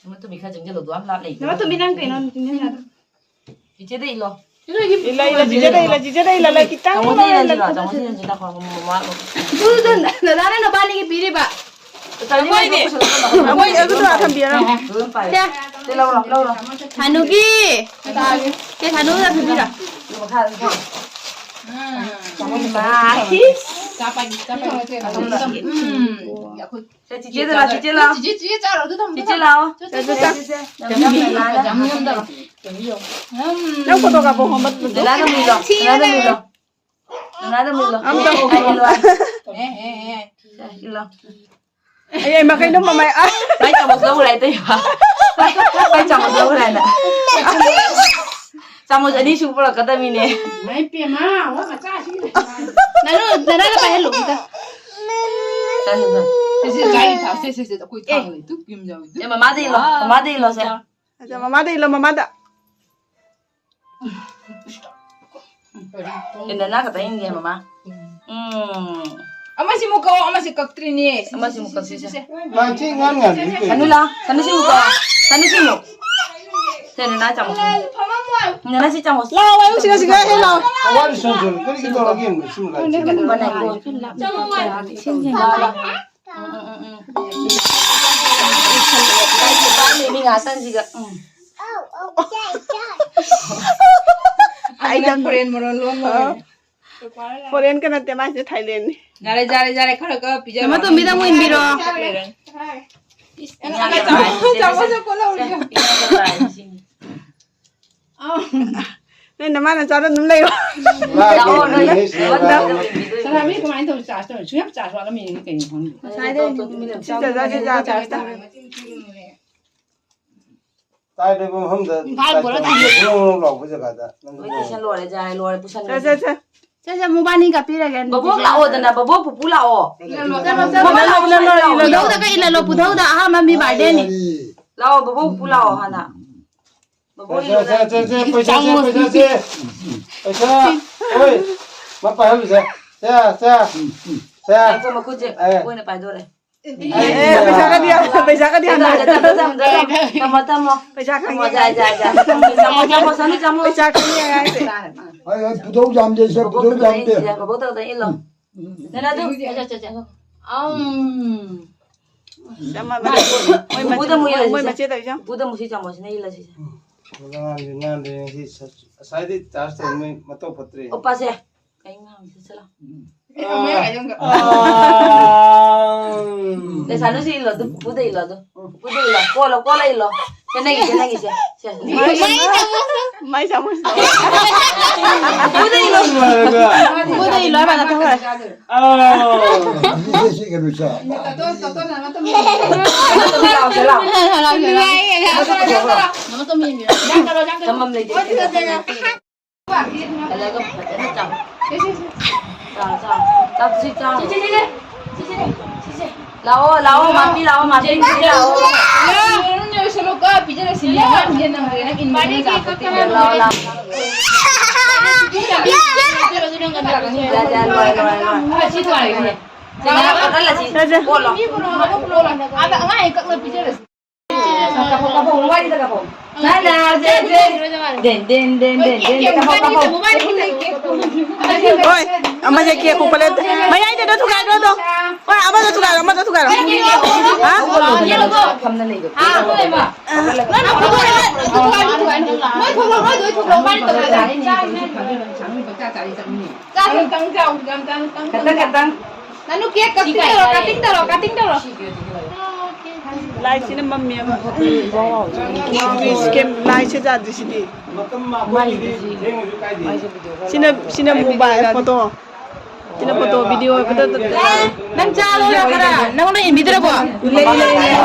ꯅꯃ ꯇꯨꯃꯤ ꯈꯔ ꯆꯪꯁꯤꯜꯂꯨ, ꯑꯗꯨ ꯌꯥꯝ ꯂꯥꯞ ꯂꯩ꯫ ꯅꯃ ꯇꯨꯃꯤ ꯅꯪ ꯀꯩꯅꯣ ꯆꯪꯁꯤꯜꯂꯨ꯫ ꯆꯤꯆꯦꯗ ꯏꯜꯂꯣ꯫ ꯏꯜꯂꯣ, ꯏꯜꯂꯣ, ꯆꯤꯆꯦꯗ ꯏꯜꯂꯣ, ꯆꯤꯆꯦꯗ ꯏꯜꯂꯣ, ꯂꯩ ꯈꯤꯇꯪ ꯇꯥꯃꯣꯗ ꯂꯩ, ꯏꯜꯂꯁꯤꯔꯣ? ꯂꯩ ꯇꯥꯃꯣꯗ ꯏꯜꯂꯁꯤꯔꯣ? ꯃꯃꯥ-, ꯑꯗꯨꯗꯣ ꯗꯗꯥꯅ ꯅꯕꯥꯅꯤꯒꯤ ꯄꯤꯔꯤꯕ꯫ ꯑꯩꯈꯣꯏꯅꯦ꯫ ꯑꯩꯈꯣꯏ ꯑꯗꯨꯗꯣ ꯊꯝꯕꯤꯔꯣ꯫ ꯁꯦ꯫ ꯁꯤ ꯂꯧꯔꯣ, ꯂꯧꯔꯣ꯫ ꯁꯥꯅꯨꯒꯤ꯫ ꯁꯦ, ꯁꯥꯅꯨꯗ ꯊꯝꯕꯤꯔꯣ꯫ ꯃꯈꯥꯗ ꯊꯝꯃꯣ꯫ ꯎꯝ꯫ ꯆꯥꯄꯥꯏ, ꯆꯥꯄꯥꯏ꯫ ꯎꯝ꯫ ꯁꯦ, ꯆꯤꯆꯦꯗ ꯂꯥꯛꯑꯣ, ꯆꯤꯆꯦ ꯂꯥꯛꯑꯣ꯫ ꯆꯤꯆꯦ, ꯆꯤꯆꯦ ꯆꯥꯔꯣ, ꯑꯗꯨ ꯊꯝꯃꯣ, ꯆꯤꯆꯦ ꯂꯥꯛꯑꯣ꯫ ꯆꯤꯆꯦ, ꯆꯤꯆꯦ꯫ ꯌꯥꯝ ꯌꯥꯝ ꯅꯨꯡꯉꯥꯏꯔꯦ꯫ ꯌꯥꯝ ꯌꯥꯝ ꯇꯧꯔꯣ꯫ ꯎꯝ꯫ ꯅꯪ ꯐꯣꯇꯣ ꯀꯥꯞꯄꯣ, ꯍꯣꯝꯕ ꯐꯣꯇꯣ꯫ ꯗꯗꯥꯗ ꯃꯨꯜꯂꯣ, ꯗꯗꯥꯗ ꯃꯨꯜꯂꯣ꯫ ꯗꯗꯥꯗ ꯃꯨꯜꯂꯣ꯫ ꯑꯝꯇ ꯑꯩ ꯏꯜꯂꯣ꯫ ꯑꯦ, ꯑꯦ, ꯑꯦ꯫ ꯁꯦ, ꯏꯜꯂꯣ꯫ ꯑꯩ ꯃꯈꯩꯗꯣ ꯃꯃꯥꯏ, ꯑ꯫ ꯃꯥꯏ ꯆꯥꯃꯁ ꯂꯧꯔꯦ ꯍꯥꯏ ꯇꯧꯏꯕ꯫ ꯃꯥꯏ ꯆꯥꯃꯁ ꯂꯧꯔꯦ ꯍꯥꯏꯅ꯫ ꯆꯥꯃꯁ ꯑꯅꯤ ꯁꯨ ꯄꯨꯔꯛꯀꯗꯕꯅꯤꯅꯦ꯫ ꯃꯥꯏ ꯄꯦꯝꯃ, ꯋꯥ ꯃꯆꯥꯁꯤ꯫ ꯅꯅꯨ, ꯅꯅꯥꯗ ꯄꯥꯏꯍꯜꯂꯨ ꯑꯝꯇ꯫ ꯆꯠ, ꯆꯠ, ꯆꯠ꯫ ꯁꯦ, ꯁꯦ, ꯒꯥꯔꯤ ꯊꯥꯎ, ꯁꯦ, ꯁꯦ, ꯁꯦ, ꯑꯩꯈꯣꯏ ꯑꯦ꯫ ꯊꯥꯎ ꯂꯩ, ꯗꯨꯛ ꯌꯨꯝ ꯌꯧꯏ, ꯗꯨꯛ꯫ ꯑꯦ, ꯃꯃꯥꯗ ꯏꯜꯂꯣ, ꯃꯃꯥꯗ ꯏꯜꯂꯣ, ꯁꯦ꯫ ꯑꯗꯣ ꯃꯃꯥꯗ ꯏꯜꯂꯣ, ꯃꯃꯥꯗ꯫ ꯑꯦ, ꯅꯅꯥ ꯈꯛꯇ ꯏꯟꯒꯦ, ꯃꯃꯥ꯫ ꯎꯝ꯫ ꯑꯃꯁꯤꯃꯨꯛ ꯀꯛꯑꯣ, ꯑꯃꯁꯤ ꯀꯛꯇ꯭ꯔꯤꯅꯦ꯫ ꯑꯃꯁꯤꯃꯨꯛ ꯀꯛꯁꯤꯁꯦ꯫ ꯁꯦ, ꯁꯦ, ꯁꯦ꯫ ꯃꯥ ꯊꯤ ꯉꯥꯡ ꯉꯥꯡꯕꯤ ꯀꯩꯅꯣ? ꯁꯅꯨ ꯂꯥꯎ, ꯁꯅꯨ ꯁꯤꯃꯨꯛ꯫ ꯁꯦ, ꯅꯅꯥ ꯆꯥꯃꯁ꯫ ꯅꯅꯥ ꯁꯤ ꯆꯥꯃꯁ꯫ ꯂꯥꯎ, ꯋꯥꯏ ꯁꯤꯒ ꯁꯤꯒ ꯍꯦꯛ ꯂꯥꯎ꯫ ꯋꯥꯔꯤ ꯁꯨꯝ ꯁꯨꯝ ꯀꯔꯤꯒꯤ ꯇꯧꯔꯒꯦ ꯌꯦꯡꯉꯨ ꯁꯤꯃ ꯂꯥꯛꯏꯁꯦ꯫ ꯃꯅꯥꯏ ꯀꯣ꯫ ꯎꯝ, ꯎꯝ, ꯎꯝ꯫ ꯃꯤ ꯉꯥꯛꯇꯪꯁꯤꯒ꯫ ꯎꯝ꯫ ꯑꯩ ꯅꯪ ꯐꯣꯔꯦꯟ ꯃꯔꯣꯟ ꯂꯣꯟ ꯂꯣꯏꯔꯦ꯫ ꯑ꯫ ꯐꯣꯔꯦꯟꯒ ꯅꯠꯇꯦ ꯃꯥꯏꯁꯦ, ꯊꯥꯏꯂꯦꯟꯅꯤ꯫ ꯌꯥꯔꯦ, ꯌꯥꯔꯦ, ꯌꯥꯔꯦ, ꯈꯔ ꯈꯔ ꯄꯤꯖꯔꯣ꯫ ꯃꯃꯥ ꯇꯣꯝꯕꯤꯗ ꯑꯃꯨꯛ ꯏꯟꯕꯤꯔꯣ꯫ ꯏꯁ, ꯏꯟꯖꯥꯡ ꯆꯥꯃꯁ, ꯆꯥꯃꯁ ꯀꯣꯠꯍꯧꯔꯤꯗꯣ꯫ ꯏꯟꯖꯥꯡ ꯆꯥꯔꯤꯁꯤꯅꯤ꯫ ꯑꯥ꯫ ꯅꯣꯏ ꯅꯃꯥ ꯅꯆꯥꯗꯣ ꯑꯗꯨꯝ ꯂꯩꯔꯣ꯫ ꯂꯥꯛꯑꯣ, ꯅꯣꯏ꯫ ꯁꯅꯥꯃꯍꯤ ꯀꯃꯥꯏꯅ ꯇꯧꯔꯤ? ꯆꯥꯔꯖ ꯇꯧꯔꯤ? ꯁꯨꯡꯌꯥ ꯆꯥꯔꯖ ꯋꯥꯠꯂꯝꯃꯤꯅꯦ ꯀꯩꯅꯣ ꯈꯪꯗꯦ꯫ ꯉꯁꯥꯏꯗꯩ ꯁꯤ ꯆꯥꯔꯖ ꯇꯧꯔꯤ꯫ ꯇꯥꯏ ꯂꯩꯕ ꯃꯐꯝꯗ ꯏꯝꯐꯥꯜ ꯇꯥꯏ ꯄꯨꯔ ꯇꯧꯔꯤ꯫ ꯊꯝꯕꯤꯌꯨ꯫ ꯒ꯭ꯔꯣꯡ ꯒ꯭ꯔꯣꯡ ꯂꯥꯎꯕ ꯖꯒꯥꯗ ꯅꯪ ꯂꯣꯏ ꯂꯣꯏꯔꯦ꯫ ꯇꯨꯏꯁꯟ ꯂꯣꯏꯔꯦ, ꯖꯥꯏ ꯂꯣꯏꯔꯦ, ꯄꯨꯁꯟ ꯁꯦ, ꯂꯣꯏꯔꯦ꯫ ꯁꯦ, ꯁꯦ꯫ ꯁꯦ, ꯁꯦ, ꯃꯣꯕꯥꯅꯤꯒ ꯄꯤꯔꯒꯦ꯫ ꯕꯕꯣꯛ ꯂꯥꯛꯑꯣꯗꯅ, ꯕꯕꯣꯛ ꯄꯨꯄꯨ ꯂꯥꯛꯑꯣ꯫ ꯏꯜꯂꯣ, ꯏꯜꯂꯣ, ꯏꯜꯂꯣ, ꯏꯜꯂꯣ, ꯏꯜꯂꯣ, ꯏꯜꯂꯣ꯫ ꯄꯨꯊꯧꯗꯒ ꯏꯜꯂꯜꯂꯣ, ꯄꯨꯊꯧꯗ ꯑꯍꯥꯟꯕ ꯃꯤ ꯕꯥꯔꯗꯦꯅꯤ꯫ ꯂꯥꯛꯑꯣ, ꯕꯕꯣꯛ ꯄꯨꯄꯨ ꯂꯥꯛꯑꯣ ꯍꯥꯟꯅ꯫ ꯕꯕꯣꯛ ꯁꯦ, ꯁꯦ, ꯏꯜꯂꯣ꯫ ꯁꯦ, ꯁꯦ, ꯁꯦ, ꯄꯩꯁꯥ ꯁꯦ, ꯆꯥꯃꯁ꯫ ꯄꯩꯁꯥ ꯁꯦ꯫ ꯄꯩꯁꯥ꯫ ꯑꯣꯏ, ꯃꯥ ꯄꯥꯏꯍꯜꯂꯨꯁꯦ꯫ ꯁꯦ, ꯁꯦ꯫ ꯁꯦ꯫ ꯉꯥꯏꯈꯣ, ꯃꯈꯨꯠꯁꯦ ꯑꯦ꯫ ꯑꯣꯏꯅ ꯄꯥꯏꯗꯣꯔꯦ꯫ ꯑꯦ, ꯄꯩꯁꯥꯒꯗꯤ ꯌꯥꯝ, ꯄꯩꯁꯥꯒꯗꯤ ꯌꯥꯝ ꯊꯝꯃꯣ, ꯊꯝꯃꯣ, ꯊꯝꯃꯣ, ꯊꯝꯃꯣ, ꯊꯝꯃꯣ꯫ ꯄꯩꯁꯥ ꯊꯝꯃꯣ, ꯈꯪꯉꯦ꯫ ꯖꯥꯏ, ꯖꯥꯏ, ꯖꯥꯏ꯫ ꯊꯝꯃꯣ, ꯊꯝꯃꯣ, ꯊꯝꯃꯣ, ꯁꯅꯨ, ꯊꯝꯃꯣ꯫ ꯄꯩꯁꯥ ꯈꯪꯉꯦ ꯑꯉꯥꯡꯁꯦ꯫ ꯍꯣꯏ, ꯍꯣꯏ, ꯄꯨꯊꯧ ꯌꯥꯝꯗꯦ, ꯁꯦ, ꯕꯕꯣꯛ ꯄꯨꯊꯧ ꯈꯛꯇ ꯌꯥꯝꯗꯦ꯫ ꯏꯟꯁꯤꯜꯂꯦ, ꯕꯕꯣꯛ ꯈꯛꯇ ꯏꯜꯂꯣ꯫ ꯎꯝ꯫ ꯅꯅꯥꯗꯨ, ꯁꯦ, ꯁꯦ, ꯁꯦ, ꯁꯦ꯫ ꯑꯝ꯫ ꯆꯞ ꯃꯥꯟꯅꯩ꯫ ꯃꯣꯏ ꯃꯆꯦ-, ꯎꯄꯨꯗ ꯑꯃꯨꯛ ꯏꯜꯂꯁꯤ ꯃꯣꯏ ꯁꯦ꯫ ꯃꯆꯦ ꯇꯧꯔꯤꯁꯦ ꯌꯦꯡꯉꯨ꯫ ꯎꯄꯨꯗ ꯑꯃꯨꯛ ꯁꯤ ꯆꯥꯃꯁꯁꯤꯅ ꯏꯜꯂꯁꯤ ꯁꯦ꯫ ꯎꯝ꯫ ꯉꯥꯡꯗꯤ ꯉꯥꯡꯗꯦ ꯉꯁꯤ ꯁ-, ꯉꯁꯥꯏꯗꯤ ꯆꯥꯔꯖ ꯇꯧꯔꯝꯃꯤ ꯃꯇꯧ ꯐꯠꯇ꯭ꯔꯦ꯫ ꯎꯄꯥꯁꯦ꯫ ꯀꯩ ꯉꯥꯡꯉꯤ? ꯆꯠꯂꯣ꯫ ꯑꯥ꯫ ꯂꯩꯁꯥꯅꯨ ꯁꯤ ꯏꯜꯂꯣ ꯑꯗꯨ, ꯎꯄꯨꯗ ꯏꯜꯂꯣ ꯑꯗꯨ꯫ ꯎꯄꯨꯗ ꯏꯜꯂꯣ꯫ ꯀꯣꯜꯂꯣ, ꯀꯣꯜꯂ ꯏꯜꯂꯣ꯫ ꯆꯦꯟꯅꯒꯤ, ꯆꯦꯟꯅꯒꯤ ꯁꯦ꯫ ꯁꯦ꯫ ꯃꯥꯏ ꯆꯥꯃꯁ꯫ ꯎꯄꯨꯗ ꯏꯜꯂꯣ꯫ ꯎꯄꯨꯗ ꯏꯜꯂꯣ ꯍꯥꯏꯕ ꯅꯠꯇ꯭ꯔꯣ? ꯑꯥ꯫ ꯆꯃꯝ ꯂꯩꯇꯦ꯫ ꯀꯂꯔꯒ ꯐꯖꯅ ꯆꯥꯎ꯫ ꯆꯥꯎ, ꯆꯥꯎ꯫ ꯆꯥꯎ, ꯁꯤ ꯆꯥꯎ꯫ ꯂꯥꯛꯑꯣ, ꯂꯥꯛꯑꯣ, ꯃꯥꯝꯄꯤ, ꯂꯥꯛꯑꯣ, ꯃꯥꯝꯄꯤ, ꯂꯥꯛꯑꯣ꯫ ꯂꯥꯛꯑꯣ, ꯂꯥꯛꯑꯣ꯫ ꯌꯥ, ꯌꯥ, ꯂꯣꯏꯔꯦ, ꯂꯣꯏꯔꯦ, ꯂꯣꯏꯔꯦ꯫ ꯁꯦ, ꯅꯪ ꯀꯛꯍꯜꯂꯁꯤ꯫ ꯁꯦ, ꯁꯦ꯫ ꯀꯣꯠꯂꯣ꯫ ꯑꯗ ꯑꯉꯥꯡ ꯀꯛꯅ ꯄꯤꯖꯔꯁꯤ꯫ ꯀꯥꯞꯄꯣ, ꯀꯥꯞꯄꯣ, ꯃꯣꯕꯥꯏꯜꯗ ꯀꯥꯞꯄꯣ꯫ ꯅꯥ, ꯅꯥ, ꯖꯦ, ꯖꯦ꯫ ꯗꯦꯟ, ꯗꯦꯟ, ꯗꯦꯟ, ꯗꯦꯟ, ꯗꯦꯟ, ꯀꯥꯞꯄꯣ, ꯀꯥꯞꯄꯣ꯫ ꯍꯣꯏ, ꯑꯃꯁꯦ ꯀꯦꯛ ꯈꯣꯛꯄ ꯂꯦꯞꯇꯦ꯫ ꯃꯌꯥꯏꯗ ꯊꯨꯒꯥꯏꯔꯣ ꯑꯗꯣ꯫ ꯍꯣꯏ, ꯑꯃꯗꯣ ꯊꯨꯒꯥꯏꯔꯣ, ꯑꯃꯗꯣ ꯊꯨꯒꯥꯏꯔꯣ꯫ ꯍꯥ? ꯐꯝꯅ ꯂꯩꯒꯗ꯭ꯔꯣ? ꯈꯛꯇꯪ, ꯈꯛꯇꯪ꯫ ꯅꯅꯨ ꯀꯦꯛ ꯀꯛꯇꯤꯡ ꯇꯧꯔꯣ, ꯀꯛꯇꯤꯡ ꯇꯧꯔꯣ, ꯀꯛꯇꯤꯡ ꯇꯧꯔꯣ꯫ ꯂꯥꯏꯠꯁꯤꯅ ꯃꯝꯃꯦꯕ꯫ ꯂꯥꯏꯠꯁꯦ ꯌꯥꯗ꯭ꯔꯤꯁꯤꯗꯤ꯫ ꯁꯤꯅ, ꯁꯤꯅ ꯃꯣꯕꯥꯏꯜ ꯐꯣꯇꯣ꯫ ꯁꯤꯅ ꯐꯣꯇꯣ, ꯚꯤꯗꯤꯑꯣ ꯈꯛꯇ꯫ ꯅꯪ ꯆꯥꯔꯣ ꯈꯔ꯫ ꯅꯪꯉꯣꯟꯗ ꯏꯟꯕꯤꯗ꯭ꯔꯕꯣ? ꯂꯩ, ꯂꯩ, ꯂꯩ꯫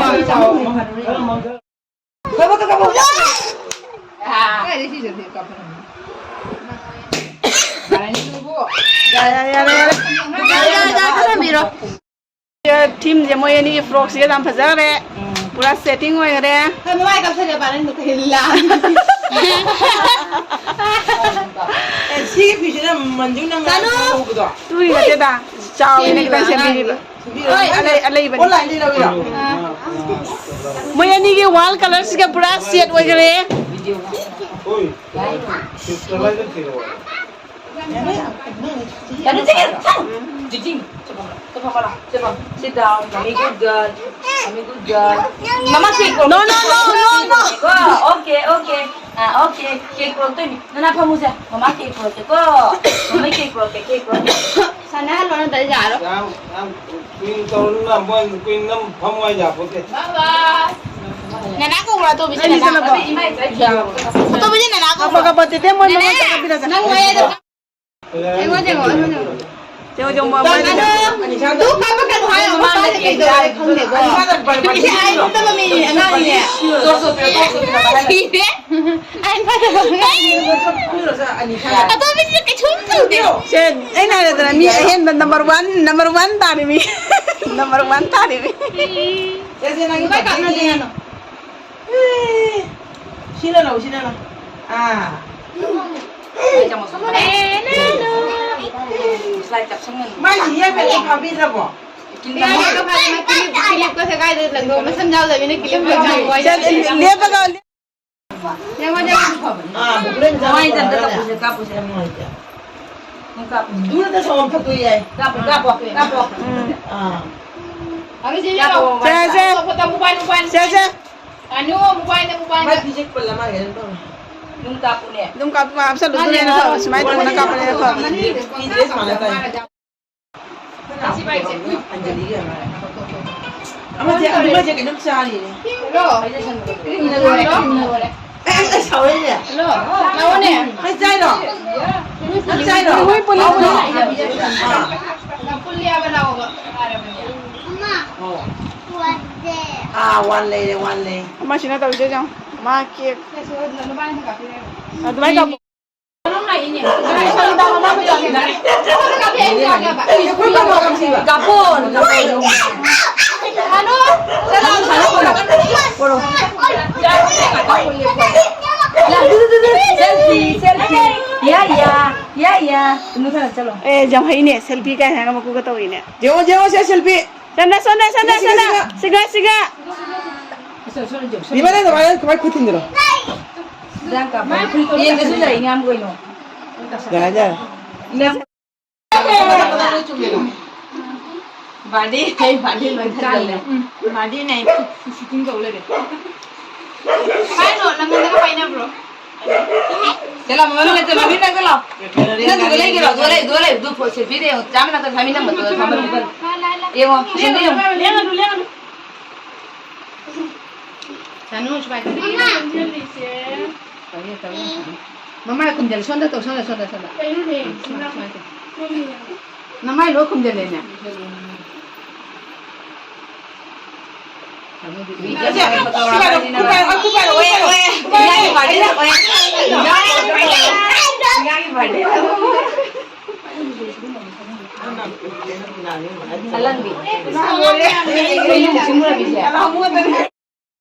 ꯌꯥꯔꯦ, ꯌꯥꯔꯦ, ꯌꯥꯔꯦ꯫ ꯊꯝꯕꯤꯔꯣ꯫ ꯊꯤꯝꯁꯦ ꯃꯣꯏ ꯑꯅꯤꯒꯤ ꯐ꯭ꯔꯣꯛꯁꯤꯒ ꯌꯥꯝ ꯐꯖꯈ꯭ꯔꯦ꯫ ꯄꯨꯔꯥ ꯁꯦꯠꯇꯤꯡ ꯑꯣꯏꯈ꯭ꯔꯦ꯫ ꯍꯣꯏ, ꯃꯃꯥꯏ ꯀꯛꯊꯠꯂꯦ, ꯄꯥꯔꯟꯗꯣ ꯀꯩ ꯂꯥ-, ꯑꯦ, ꯁꯤꯒꯤ ꯐꯤꯁꯤꯅ ꯃꯟꯖꯨ ꯅꯪꯅ ꯆꯥꯅꯨ! ꯍꯧꯕꯗꯣ? ꯇꯨꯔꯤ ꯅꯠꯇꯦꯗ, ꯆꯥꯎꯋꯦꯅ ꯈꯤꯇꯪ ꯁꯦꯝꯕꯤꯔꯤꯕ꯫ ꯁꯦꯝꯕꯤꯔꯣ, ꯑꯂꯩ-, ꯑꯂꯩꯕꯅꯤ꯫ ꯑꯣꯟꯂꯥꯏꯟꯗꯩ ꯂꯧꯔꯤꯔꯣ? ꯃꯣꯏ ꯑꯅꯤꯒꯤ ꯋꯥꯜ ꯀꯂꯔꯁꯤꯒ ꯄꯨꯔꯥ ꯁꯦꯠ ꯑꯣꯏꯈ꯭ꯔꯦ꯫ ꯍꯣꯏ, ꯁꯤꯁꯇꯔ ꯍꯣꯏꯗ ꯊꯤꯔꯛꯑꯣ꯫ ꯌꯥꯅꯤ, ꯌꯥꯅꯤ, ꯆꯤꯛꯑꯦ, ꯊꯝꯃꯨ꯫ ꯆꯤꯛꯁꯤꯟ꯫ ꯆꯠꯐꯝ, ꯆꯠꯐꯝ, ꯆꯠꯐꯝ꯫ Sit down. Mommy good girl. Mommy good girl. Mama cake ꯄꯨꯔꯛꯀꯦ꯫ No, no, no, no, no. ꯀꯣ? Okay, okay. ꯑꯥ, okay. Cake ꯄꯨꯔꯛꯇꯣꯏꯅꯤ꯫ ꯅꯅꯥ ꯐꯝꯃꯨꯁꯦ꯫ ꯃꯃꯥ cake ꯄꯨꯔꯛꯀꯦꯀꯣ꯫ ꯃꯃꯥ cake ꯄꯨꯔꯛꯀꯦ, cake ꯄꯨꯔꯛꯀꯦ꯫ ꯁꯥꯟꯅꯍꯜꯂꯣ ꯅꯠꯇ꯭ꯔꯗꯤ ꯌꯥꯔꯣꯏ꯫ ꯌꯥꯝ, ꯌꯥꯝ ꯀꯨꯏꯅ ꯇꯧꯔꯨꯅꯨ, ꯃꯣꯏ ꯀꯨꯏꯅ ꯅꯝ ꯐꯝꯃꯨ ꯍꯥꯏ ꯌꯥꯄꯣꯠꯇꯦ꯫ ꯅꯅꯥ ꯀꯧꯕ꯭ꯔꯣ ꯑꯇꯣꯝꯕꯤꯁꯦ? ꯅꯅꯥ ꯀꯧꯕ꯭꯭ꯔꯣ? ꯑꯇꯣꯝꯕꯤꯁꯦ ꯅꯅꯥ ꯀꯧꯕ꯭ꯔꯣ? ꯀꯞꯄ ꯀꯞꯄ ꯇꯦꯇꯦ ꯃꯣꯏ ꯃꯉꯥ ꯆꯠꯀꯠꯄꯤꯔꯁꯦ꯫ ꯅꯪ ꯋꯥ ꯌꯥꯗꯕ꯫ ꯑꯩꯉꯣꯟꯗ ꯌꯦꯡꯉꯣ, ꯑꯩꯉꯣꯟꯗ ꯌꯦꯡꯉꯣ꯫ ꯌꯦꯡꯉꯣ, ꯌꯦꯡꯉꯣ, ꯃꯣꯏ ꯑꯗꯣ, ꯇꯨ ꯀꯥꯞꯄꯛꯀꯅꯨ ꯍꯥꯏꯌꯣ, ꯑꯩꯈꯣꯏ ꯄꯥꯗ ꯀꯩꯗꯧꯔꯒꯦ ꯈꯪꯗꯦꯀꯣ꯫ ꯏꯆꯦ, ꯑꯩ ꯐꯠꯇꯕ ꯃꯤꯅꯤ, ꯑꯉꯥꯡꯅꯤꯅꯦ꯫ ꯁꯤꯔꯦ꯫ ꯑꯩ ꯐꯠꯇꯕ ꯑꯉꯥꯡꯅꯤ꯫ ꯑꯇꯣꯞꯄꯁꯤꯗꯤ ꯀꯩꯁꯨꯝ ꯇꯧꯗꯦ꯫ ꯁꯦ, ꯑꯩꯅ ꯍꯥꯏꯔꯗꯅ ꯃꯤ ꯑꯍꯦꯟꯕ number one, number one ꯇꯥꯔꯤ ꯃꯤ꯫ Number one ꯇꯥꯔꯤ ꯃꯤ꯫ ꯁꯦ, ꯁꯦ, ꯅꯪꯒꯤ ꯀꯥꯞꯅꯗꯦ ꯍꯥꯏꯅꯣ꯫ ꯑꯦ, ꯁꯤꯅ ꯂꯧ, ꯁꯤꯅ ꯂꯧ꯫ ꯑꯥ꯫ ꯃꯥꯏꯁꯦ ꯌꯦꯡꯕꯗ ꯐꯥꯕꯤꯗ꯭ꯔꯕꯣ? ꯀꯤꯂꯤꯞꯀꯁꯦ ꯀꯥꯏꯗ ꯂꯪꯊꯣꯛ-, ꯃꯁꯝ ꯌꯥꯎꯗꯕꯅꯤꯅ ꯀꯤꯂꯤꯞ ꯂꯪꯊꯣꯛ-꯫ ꯂꯦꯞꯄꯒ꯫ ꯌꯦꯡꯉꯣ, ꯌꯦꯡꯉꯣ꯫ ꯑꯥ, ꯕꯨꯕꯨꯔꯦꯟ ꯃꯆꯥ ꯃꯥꯏꯗ ꯑꯝꯇ ꯅꯨꯄꯥꯗꯨꯅꯅꯦ꯫ ꯀꯥꯞꯄꯨꯁꯦ, ꯀꯥꯞꯄꯨꯁꯦ꯫ ꯌꯥꯝ ꯅꯨꯡꯉꯥꯏꯇꯦ꯫ ꯅꯪ ꯀꯥꯞꯄꯨ꯫ ꯗꯨꯔꯗ ꯁꯣꯝ ꯐꯠꯇꯣꯏ ꯌꯥꯏ꯫ ꯀꯥꯞꯄꯣ, ꯀꯥꯞꯄꯣ, ꯀꯥꯞꯄꯣ꯫ ꯎꯝ꯫ ꯑꯥ꯫ ꯁꯦ, ꯁꯦ꯫ ꯁꯦ, ꯁꯦ꯫ ꯃꯥꯏ ꯐꯤꯖꯦ ꯄꯜꯂ ꯃꯥꯜꯂꯦ, ꯀꯩꯅꯣ ꯇꯧꯔꯦ꯫ ꯑꯗꯨꯝ ꯀꯥꯞꯄꯨꯅꯦ꯫ ꯑꯗꯨꯝ ꯀꯥꯞꯄꯨ, ꯀꯥꯞꯁꯜꯂꯨ, ꯑꯗꯨꯅ ꯍꯦꯟꯅ ꯐꯕ, ꯁꯨꯃꯥꯏꯅ ꯇꯧꯕꯅ ꯀꯥꯞꯄꯅ ꯍꯦꯟꯅ ꯐꯕꯅꯦ꯫ ꯐꯤ ꯗ꯭ꯔꯦꯁ ꯃꯥꯟꯅ ꯇꯥꯏ꯫ ꯑꯃꯁꯦ, ꯑꯃꯁꯦ ꯀꯩꯅꯣꯝ ꯆꯥꯔꯤꯅꯦ꯫ ꯑꯦ, ꯑꯦ, ꯑꯦ, ꯁꯥꯎꯔꯦꯅꯦ꯫ ꯀꯩ ꯆꯥꯏꯅꯣ? ꯅꯪ ꯆꯥꯏꯔꯣ? ꯄꯨꯂꯤ, ꯄꯨꯂꯤ, ꯄꯨꯂꯤ꯫ ꯑꯥ꯫ ꯑꯣ꯫ ꯑꯥ, one ꯂꯩꯔꯦ, one ꯂꯩ꯫ ꯑꯃꯁꯤꯅ ꯇꯧꯔꯤꯁꯦ ꯌꯦꯡꯉꯣ꯫ ꯃꯥ cake꯫ ꯑꯗꯨꯃꯥꯏꯅ ꯀꯥꯞꯄꯣ꯫ ꯀꯥꯞꯄꯣ꯫ Selfie, selfie. ꯌꯥ, ꯌꯥ, ꯌꯥ, ꯌꯥ꯫ ꯆꯠꯂꯣ꯫ ꯑꯦ, ꯌꯥꯝ ꯍꯩꯅꯦ, selfie ꯀꯥꯏꯅ ꯍꯥꯏꯔꯒ ꯃꯀꯣꯛꯀ ꯇꯧꯔꯤꯅꯦ꯫ ꯌꯦꯡꯉꯣ, ꯌꯦꯡꯉꯣ, ꯁꯦ selfie꯫ ꯁꯣꯝꯗ, ꯁꯣꯝꯗ, ꯁꯣꯝꯗ, ꯁꯤꯒ, ꯁꯣꯝꯗ꯫ ꯁꯤꯒ꯫ ꯁꯤꯒ, ꯁꯤꯒ꯫ ꯕꯤꯃꯂꯥ, ꯅꯃꯥꯏꯗ ꯀꯃꯥꯏ ꯈꯨꯠ ꯊꯤꯟꯗ꯭ꯔꯣ? ꯌꯦꯡꯗꯁꯨ ꯂꯩ, ꯌꯥꯝ ꯀꯩꯅꯣ꯫ ꯌꯥꯔꯦ, ꯌꯥꯔꯦ꯫ ꯕꯥꯔꯗꯦ, ꯑꯩ ꯕꯥꯔꯗꯦ ꯂꯣꯏ ꯈꯜꯂꯦ꯫ ꯎꯝ, ꯕꯥꯔꯗꯦꯅꯦ ꯑꯩ shooting ꯇꯧ ꯂꯩꯔꯦ꯫ ꯄꯥꯏꯅꯣ, ꯅꯪꯉꯣꯟꯗꯒ ꯄꯥꯏꯅꯕ꯭ꯔꯣ? ꯆꯠꯂꯣ, ꯃꯃꯥ ꯃꯅꯥꯛꯇ, ꯃꯃꯤ ꯅꯪ ꯆꯠꯂꯣ꯫ ꯅꯪ ꯑꯗꯨꯒ ꯂꯩꯒꯦꯔꯣ? ꯑꯗꯨꯒ ꯂꯩ, ꯑꯗꯨꯒ ꯂꯩ, ꯑꯗꯨ ꯐꯣ-, selfie ꯗ ꯌꯦꯡꯉꯣ, ꯆꯥꯝꯃ ꯅꯥꯀꯟ ꯐꯝꯃꯤ ꯅꯪ ꯃꯇꯣꯟꯗ ꯐꯝꯃ ꯂꯩ꯫ ꯌꯦꯡꯉꯣ, ꯁꯦꯝꯕꯤꯌꯨ꯫ ꯂꯦꯡꯒꯅꯨ, ꯂꯦꯡꯒꯅꯨ꯫ ꯁꯥꯅꯨ, ꯁꯨꯃꯥꯏꯅ ꯇꯧ꯫ ꯇꯧꯏ, ꯇꯧꯏ, ꯁꯥꯅꯨ꯫ ꯃꯃꯥꯏ ꯈꯨꯝꯖꯤꯜꯂꯨ, ꯁꯣꯝꯗ ꯇꯧ, ꯁꯣꯝꯗ, ꯁꯣꯝꯗ, ꯁꯣꯝꯗ꯫ ꯀꯩꯅꯣꯅꯦ, ꯁꯨꯃꯥꯏꯅ, ꯁꯨꯃꯥꯏꯅ ꯇꯧ꯫ ꯅꯃꯥꯏ ꯂꯣꯏ ꯈꯨꯝꯖꯤꯜꯂꯦꯅꯦ꯫ ꯁꯦ, ꯁꯤ ꯄꯥꯏꯔꯣ, ꯈꯨꯠ ꯄꯥꯏꯔꯣ, ꯈꯨꯠ ꯄꯥꯏꯔꯣ, ꯈꯨꯠ ꯄꯥꯏꯔꯣ꯫ ꯏꯃꯥꯒꯤ ꯕꯥꯔꯗꯦ ꯇꯧꯕ ꯌꯥꯏ꯫ ꯏꯃꯥꯒꯤ ꯕꯥꯔꯗꯦ ꯇꯧꯕ꯫ ꯑꯂꯪꯕꯤ꯫ ꯀꯩꯅꯣ ꯃꯨꯁꯤꯟ ꯃꯨꯔꯕꯤꯁꯦ?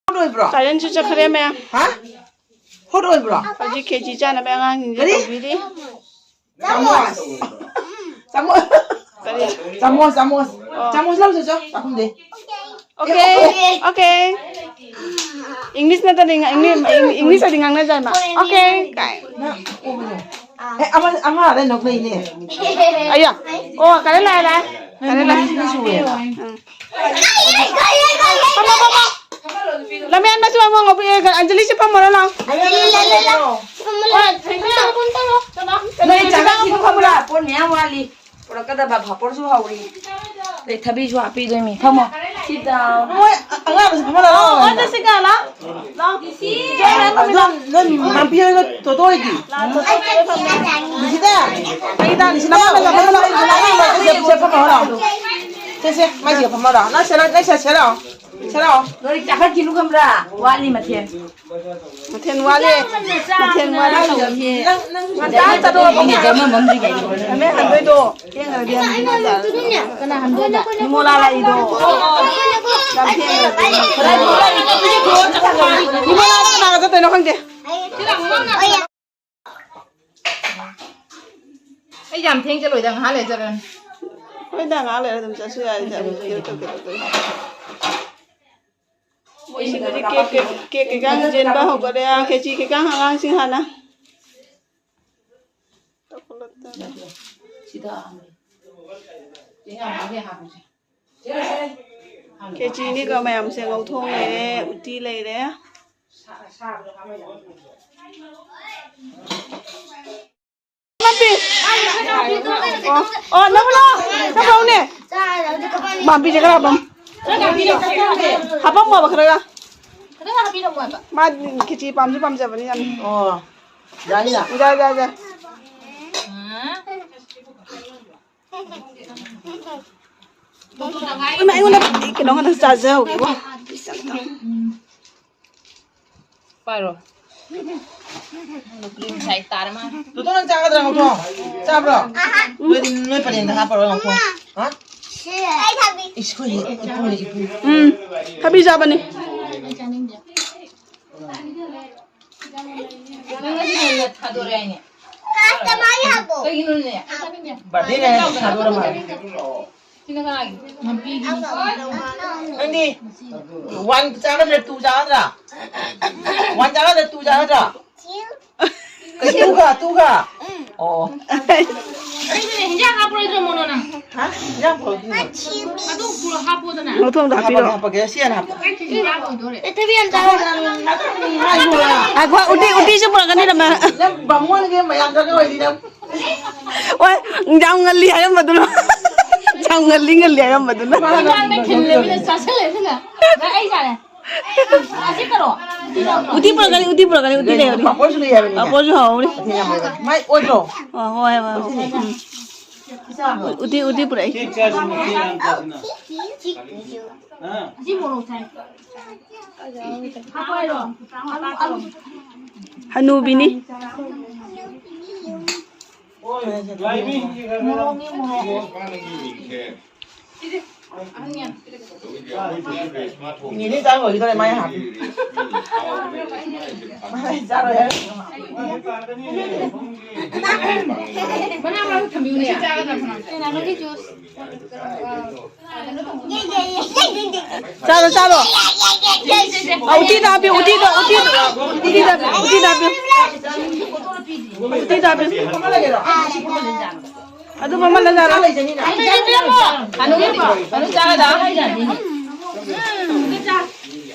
ꯍꯣꯠ ꯑꯣꯏꯕ꯭ꯔꯣ? ꯀꯥꯔꯦꯟꯁꯨ ꯆꯠꯈ꯭ꯔꯦ ꯃꯌꯥꯝ꯫ ꯍꯥ? ꯍꯣꯠ ꯑꯣꯏꯕ꯭ꯔꯣ? ꯍꯧꯖꯤꯛ ꯈꯦꯆꯤ ꯆꯥꯅꯕ ꯑꯉꯥꯡꯁꯤꯡꯁꯦ ꯀꯔꯤ? ꯇꯧꯕꯤꯔꯤ꯫ ꯆꯥꯃꯣꯁ꯫ ꯆꯥꯃꯣꯁ꯫ ꯀꯔꯤ? ꯆꯥꯃꯣꯁ, ꯆꯥꯃꯣꯁ꯫ ꯑꯣ꯫ ꯆꯥꯃꯣꯁ ꯂꯧꯔꯨꯆꯣ, ꯆꯥꯛꯈꯨꯝꯗꯩ꯫ Okay, okay. ꯏꯪꯂꯤꯁ ꯅꯠꯇꯗꯤ ꯉ-, ꯏꯪꯂꯤ-, ꯏꯪ-, ꯏꯪꯂꯤꯁ ꯑꯗꯤ ꯉꯥꯡꯅꯖꯥꯠꯅ꯫ ꯑꯣꯀꯦ ꯀꯥꯏ꯫ ꯅꯪ ꯑꯣꯛꯄꯅꯦ꯫ ꯑꯦ, ꯑꯃ, ꯑꯃ ꯑꯗ ꯅꯣꯛꯂꯛꯏꯅꯦ꯫ ꯑꯌꯥ꯫ ꯑꯣ, ꯀꯔꯦ ꯂꯥꯛꯑꯦ, ꯂꯥꯛꯑꯦ꯫ ꯀꯔꯦ ꯂꯥꯛꯑꯦ꯫ ꯅꯪ ꯁꯨꯔꯦꯕ꯫ ꯎꯝ꯫ ꯐꯝꯃꯣ, ꯐꯝꯃꯣ꯫ ꯂꯝꯍꯦꯟꯕꯁꯨ ꯑꯃꯨꯛ ꯉꯧꯕꯤ-, ꯑꯦ, ꯑꯟꯖꯂꯤꯁꯨ ꯐꯝꯃꯨꯔꯣ ꯂꯥꯎ꯫ ꯍꯣꯏ, ꯅꯣꯏ ꯆꯥꯛ ꯊꯤꯕ ꯈꯪꯕ꯭ꯔꯥ? ꯄꯣꯠ ꯃꯌꯥꯝ ꯋꯥꯠꯂꯤ꯫ ꯄꯨꯔꯛꯀꯗꯕ ꯄꯥꯐꯣꯔꯁꯨ ꯍꯧꯔꯤ꯫ ꯑꯗꯩ ꯊꯕꯤꯁꯨ ꯍꯥꯞꯄꯤꯗꯣꯏꯅꯤ꯫ ꯐꯝꯃꯣ꯫ Sit down꯫ ꯃꯣꯏ ꯑꯉꯥꯡꯗꯨꯁꯨ ꯐꯝꯍꯜꯂꯣ꯫ ꯑꯣ, ꯑꯣ, ꯖꯦꯁꯤꯀꯥ, ꯂꯥꯎ꯫ ꯂꯥꯎ꯫ ꯅꯣꯏ, ꯅꯣꯏ ꯃꯥꯝꯄꯤ ꯍꯣꯏꯒ ꯇꯣꯇꯣ ꯍꯣꯏꯗꯤ? ꯂꯥꯎ, ꯇꯣꯇꯣ ꯍꯣꯏꯒ ꯐꯝꯃꯦ꯫ ꯅꯤꯁꯤꯇꯥ꯫ ꯅꯤꯁꯤꯇꯥ, ꯅꯃꯥꯟꯅꯕ ꯐꯝꯍꯜꯂꯣ, ꯐꯝꯍꯜꯂꯣ, ꯐꯝꯍꯜꯂꯣ꯫ ꯁꯦ, ꯁꯦ, ꯃꯥꯏꯁꯦ ꯐꯝꯍꯜꯂꯣ꯫ ꯅꯪ ꯁꯦ, ꯅꯪ, ꯅꯪ ꯁꯦ, ꯁꯦ ꯂꯥꯎ꯫ ꯁꯦ ꯂꯥꯎ꯫ ꯅꯣꯏ ꯆꯥꯈꯠꯈꯤꯅꯨ ꯈꯪꯕ꯭ꯔꯥ? ꯋꯥꯠꯂꯤ ꯃꯊꯦꯜ꯫ ꯃꯊꯦꯜ ꯋꯥꯠꯂꯤ꯫ ꯃꯊꯦꯜ ꯋꯥꯠꯂꯤ꯫ ꯅꯪ, ꯅꯪ ꯉꯟꯇꯥ ꯆꯠꯂꯣ꯫ ꯃꯤꯅ ꯆꯥꯃꯝ ꯑꯃꯗꯤ ꯀꯩꯅꯣ? ꯂꯝꯃꯦ ꯍꯟꯗꯣꯏꯗꯣ꯫ ꯊꯦꯡꯈ꯭ꯔꯗꯤ ꯍꯟꯗꯣꯏꯅꯣ ꯆꯥꯔꯣꯏ꯫ ꯀꯅꯥ ꯍꯟꯗꯣꯏꯕ? ꯅꯤꯃꯣꯂꯥ ꯂꯥꯛꯏꯗꯣ꯫ ꯌꯥꯝ ꯊꯦꯡꯈ꯭ꯔꯗꯤ꯫ ꯅꯤꯃꯣꯂꯥ ꯀꯅꯥꯒ ꯆꯠꯇꯣꯏꯅꯣ ꯈꯪꯗꯦ꯫ ꯑꯩ ꯌꯥꯝ ꯊꯦꯡ ꯆꯠꯂꯣꯏꯗ, ꯉꯥꯏꯍꯥꯛ ꯂꯩꯔ ꯆꯠꯂꯅꯤ꯫ ꯍꯣꯏꯗ, ꯉꯥꯏꯍꯥꯛ ꯂꯩꯔ ꯑꯗꯨꯝ ꯆꯠꯁꯨ ꯌꯥꯏꯗ꯫ ꯃꯣꯏꯁꯤꯗꯗꯤ ꯀꯦꯛ, ꯀꯦꯛ, ꯀꯦꯛ ꯀꯩꯀꯥ ꯌꯦꯟꯕ ꯍꯧꯒꯠꯂꯦ꯫ ꯈꯦꯆꯤ ꯀꯩꯀꯥ ꯑꯉꯥꯡꯁꯤꯡ ꯍꯥꯟꯅ꯫ ꯁꯤꯗ ꯍꯥꯞꯄꯁꯦ꯫ ꯆꯦꯡ ꯌꯥꯝ ꯍꯥꯞꯄꯦ, ꯍꯥꯞꯄꯁꯦ꯫ ꯀꯦꯖꯤ ꯑꯅꯤꯒ ꯃꯌꯥꯝꯁꯦ ꯉꯧꯊꯣꯡ ꯂꯩꯔꯦ, ꯎꯇꯤ ꯂꯩꯔꯦ꯫ ꯅꯝꯕꯤ꯫ ꯑꯣ, ꯑꯣ, ꯅꯪ ꯂꯥꯛꯑꯣ꯫ ꯅꯪ ꯂꯥꯛꯑꯣꯅꯦ꯫ ꯃꯥꯝꯕꯤꯁꯦ ꯈꯔ ꯍꯥꯄꯝ-, ꯍꯥꯄꯝꯃꯣꯕ ꯈꯔꯒ꯫ ꯃꯥ ꯈꯦꯆꯤ ꯄꯥꯝꯁꯨ ꯄꯥꯝꯖꯕꯅꯤ ꯌꯥꯝ꯫ ꯑꯣ, ꯌꯥꯅꯤ, ꯌꯥ꯫ ꯌꯥ, ꯌꯥ, ꯌꯥ꯫ ꯏꯃꯥ, ꯑꯩꯉꯣꯟꯗ ꯀꯩꯅꯣ ꯈꯛꯇ ꯆꯥꯖꯍꯧꯒꯦꯀꯣ꯫ ꯄꯥꯏꯔꯣ꯫ ꯅꯨꯄꯤ ꯉꯁꯥꯏ ꯇꯥꯔ ꯃꯥꯜꯂꯦ꯫ ꯇꯣꯇꯣ, ꯅꯪ ꯆꯥꯒꯗ꯭ꯔꯥ ꯉꯧꯊꯣꯡ? ꯆꯥꯕ꯭ꯔꯣ? ꯅꯣꯏꯗꯤ ꯅꯣꯏ ꯄꯔꯦꯡꯗ ꯍꯥꯞꯄꯔꯣꯏ ꯉꯧꯊꯣꯡ? ꯍꯥ? ꯏꯁ, ꯑꯩꯈꯣꯏ ꯏꯄꯨꯅꯦ, ꯏꯄꯨ꯫ ꯎꯝ, ꯊꯕꯤ ꯆꯥꯕꯅꯤ꯫ ꯅꯪ ꯉꯁꯤ ꯅꯪꯅ ꯊꯥꯗꯣꯔꯛꯑꯦꯅꯦ꯫ ꯀꯩꯒꯤꯅꯣꯅꯦ? ꯕꯥꯔꯗꯦ ꯀꯥꯏꯅ ꯊꯥꯗꯣꯔ ꯃꯥꯜꯂꯦ꯫ ꯁꯤꯅ ꯀꯅꯥꯒꯤ? ꯅꯪꯗꯤ ꯋꯥꯟ ꯆꯥꯒꯗ꯭ꯔꯥ, ꯇꯨ ꯆꯥꯒꯗ꯭ꯔꯥ? ꯋꯥꯟ ꯆꯥꯒꯗ꯭ꯔꯥ, ꯇꯨ ꯆꯥꯒꯗ꯭ꯔꯥ? ꯀꯩ, ꯇꯨꯒ, ꯇꯨꯒ? ꯑꯣ꯫ ꯑꯩꯁꯨꯅꯦ, ꯍꯤꯟꯖꯥꯡ ꯍꯥꯞꯄꯔꯣꯏꯗ꯭ꯔꯣ, ꯃꯣꯅꯣ, ꯅꯪ? ꯍꯥ? ꯍꯤꯟꯖꯥꯡ ꯄꯨꯔꯛꯇꯣꯏꯅꯦ꯫ ꯑꯗꯨ ꯄꯨꯔꯛ ꯍꯥꯞꯄꯣꯗꯅ꯫ ꯉꯧꯊꯣꯡꯗ ꯍꯥꯞꯄꯤꯔꯣ? ꯍꯥꯄꯛꯀꯦ, ꯍꯥꯄꯛꯀꯦ, ꯁꯤ ꯍꯥꯟꯅ ꯍꯥꯄꯛꯀꯦ꯫ ꯑꯩ ꯍꯤꯟꯖꯥꯡ ꯑꯣꯏꯗꯣꯔꯦ꯫ ꯉꯥꯏꯈꯣ, ꯎꯇꯤ, ꯎꯇꯤꯁꯨ ꯄꯨꯔꯛꯀꯅꯤ, ꯅꯃ-꯫ ꯅꯪ ꯕꯥꯃꯣꯟꯒꯤ ꯃꯌꯥꯝ ꯗꯔꯀꯥꯔ ꯑꯣꯏꯗꯤ ꯅꯪ꯫ ꯍꯣꯏ, ꯌꯥꯝ ꯉꯜꯂꯤ ꯍꯥꯏꯔꯝꯕꯗꯨꯅ꯫ ꯌꯥꯝ ꯉꯜꯂꯤ, ꯉꯜꯂꯤ ꯍꯥꯏꯔꯝꯕꯗꯨꯅ꯫ ꯃꯃꯥꯡꯗ ꯈꯤꯜꯂꯦ, ꯃꯤꯅ ꯆꯥꯁꯤꯜꯂꯦ, ꯑꯗꯨꯅ꯫ ꯅꯪ ꯑꯩ ꯆꯥꯔꯦ꯫ ꯑꯁꯤ ꯇꯧꯔꯣ꯫ ꯎꯇꯤ ꯄꯨꯔꯛꯀꯅꯤ, ꯎꯇꯤ ꯄꯨꯔꯛꯀꯅꯤ, ꯎꯇꯤ ꯂꯩꯍꯧꯔꯤ꯫ ꯄꯥꯐꯣꯔꯁꯨ ꯂꯩ ꯍꯥꯏꯕꯅꯤꯅꯦ꯫ ꯄꯥꯐꯣꯔꯁꯨ ꯍꯧꯍꯧꯔꯤ꯫ ꯃꯥꯏ ꯑꯣꯏꯗ꯭ꯔꯣ? ꯑꯣ, ꯍꯣꯏ, ꯍꯣꯏ, ꯍꯣꯏ꯫ ꯎꯝ꯫ ꯎꯇꯤ, ꯎꯇꯤ ꯄꯨꯔꯛꯏ꯫ ꯀꯦꯛ ꯆꯥꯁꯤ, ꯎꯇꯤ ꯍꯥꯟꯅ ꯆꯥꯁꯤꯅ꯫ ꯍꯥ? ꯑꯁꯤ ꯃꯣꯔꯣꯛ ꯁꯥꯏ꯫ ꯍꯥꯞꯄꯣ ꯍꯥꯏꯔꯣ? ꯍꯅꯨꯕꯤꯅꯤ꯫ ꯅꯦꯅꯦ ꯆꯥ ꯂꯣꯏꯈꯤꯗꯣꯔꯦ, ꯃꯥꯏ ꯍꯥꯞꯄꯤ꯫ ꯃꯥꯏ ꯆꯥꯔꯣꯏ ꯍꯥꯏꯔ꯫ ꯃꯅꯥ ꯃꯔꯛꯇ ꯊꯝꯕꯤꯌꯨꯅꯦ꯫ ꯆꯥꯔꯣ, ꯆꯥꯔꯣ꯫ ꯑ, ꯎꯇꯤꯗ ꯍꯥꯞꯄꯤꯌꯨ, ꯎꯇꯤꯗ, ꯎꯇꯤꯗ, ꯎꯇꯤꯗ, ꯎꯇꯤꯗ ꯍꯥꯞꯄꯤꯌꯨ꯫ ꯎꯇꯤꯗ ꯍꯥꯞꯄꯤꯌꯨ꯫ ꯑꯗꯨ ꯃꯃꯜ ꯂꯩꯖꯔꯣ?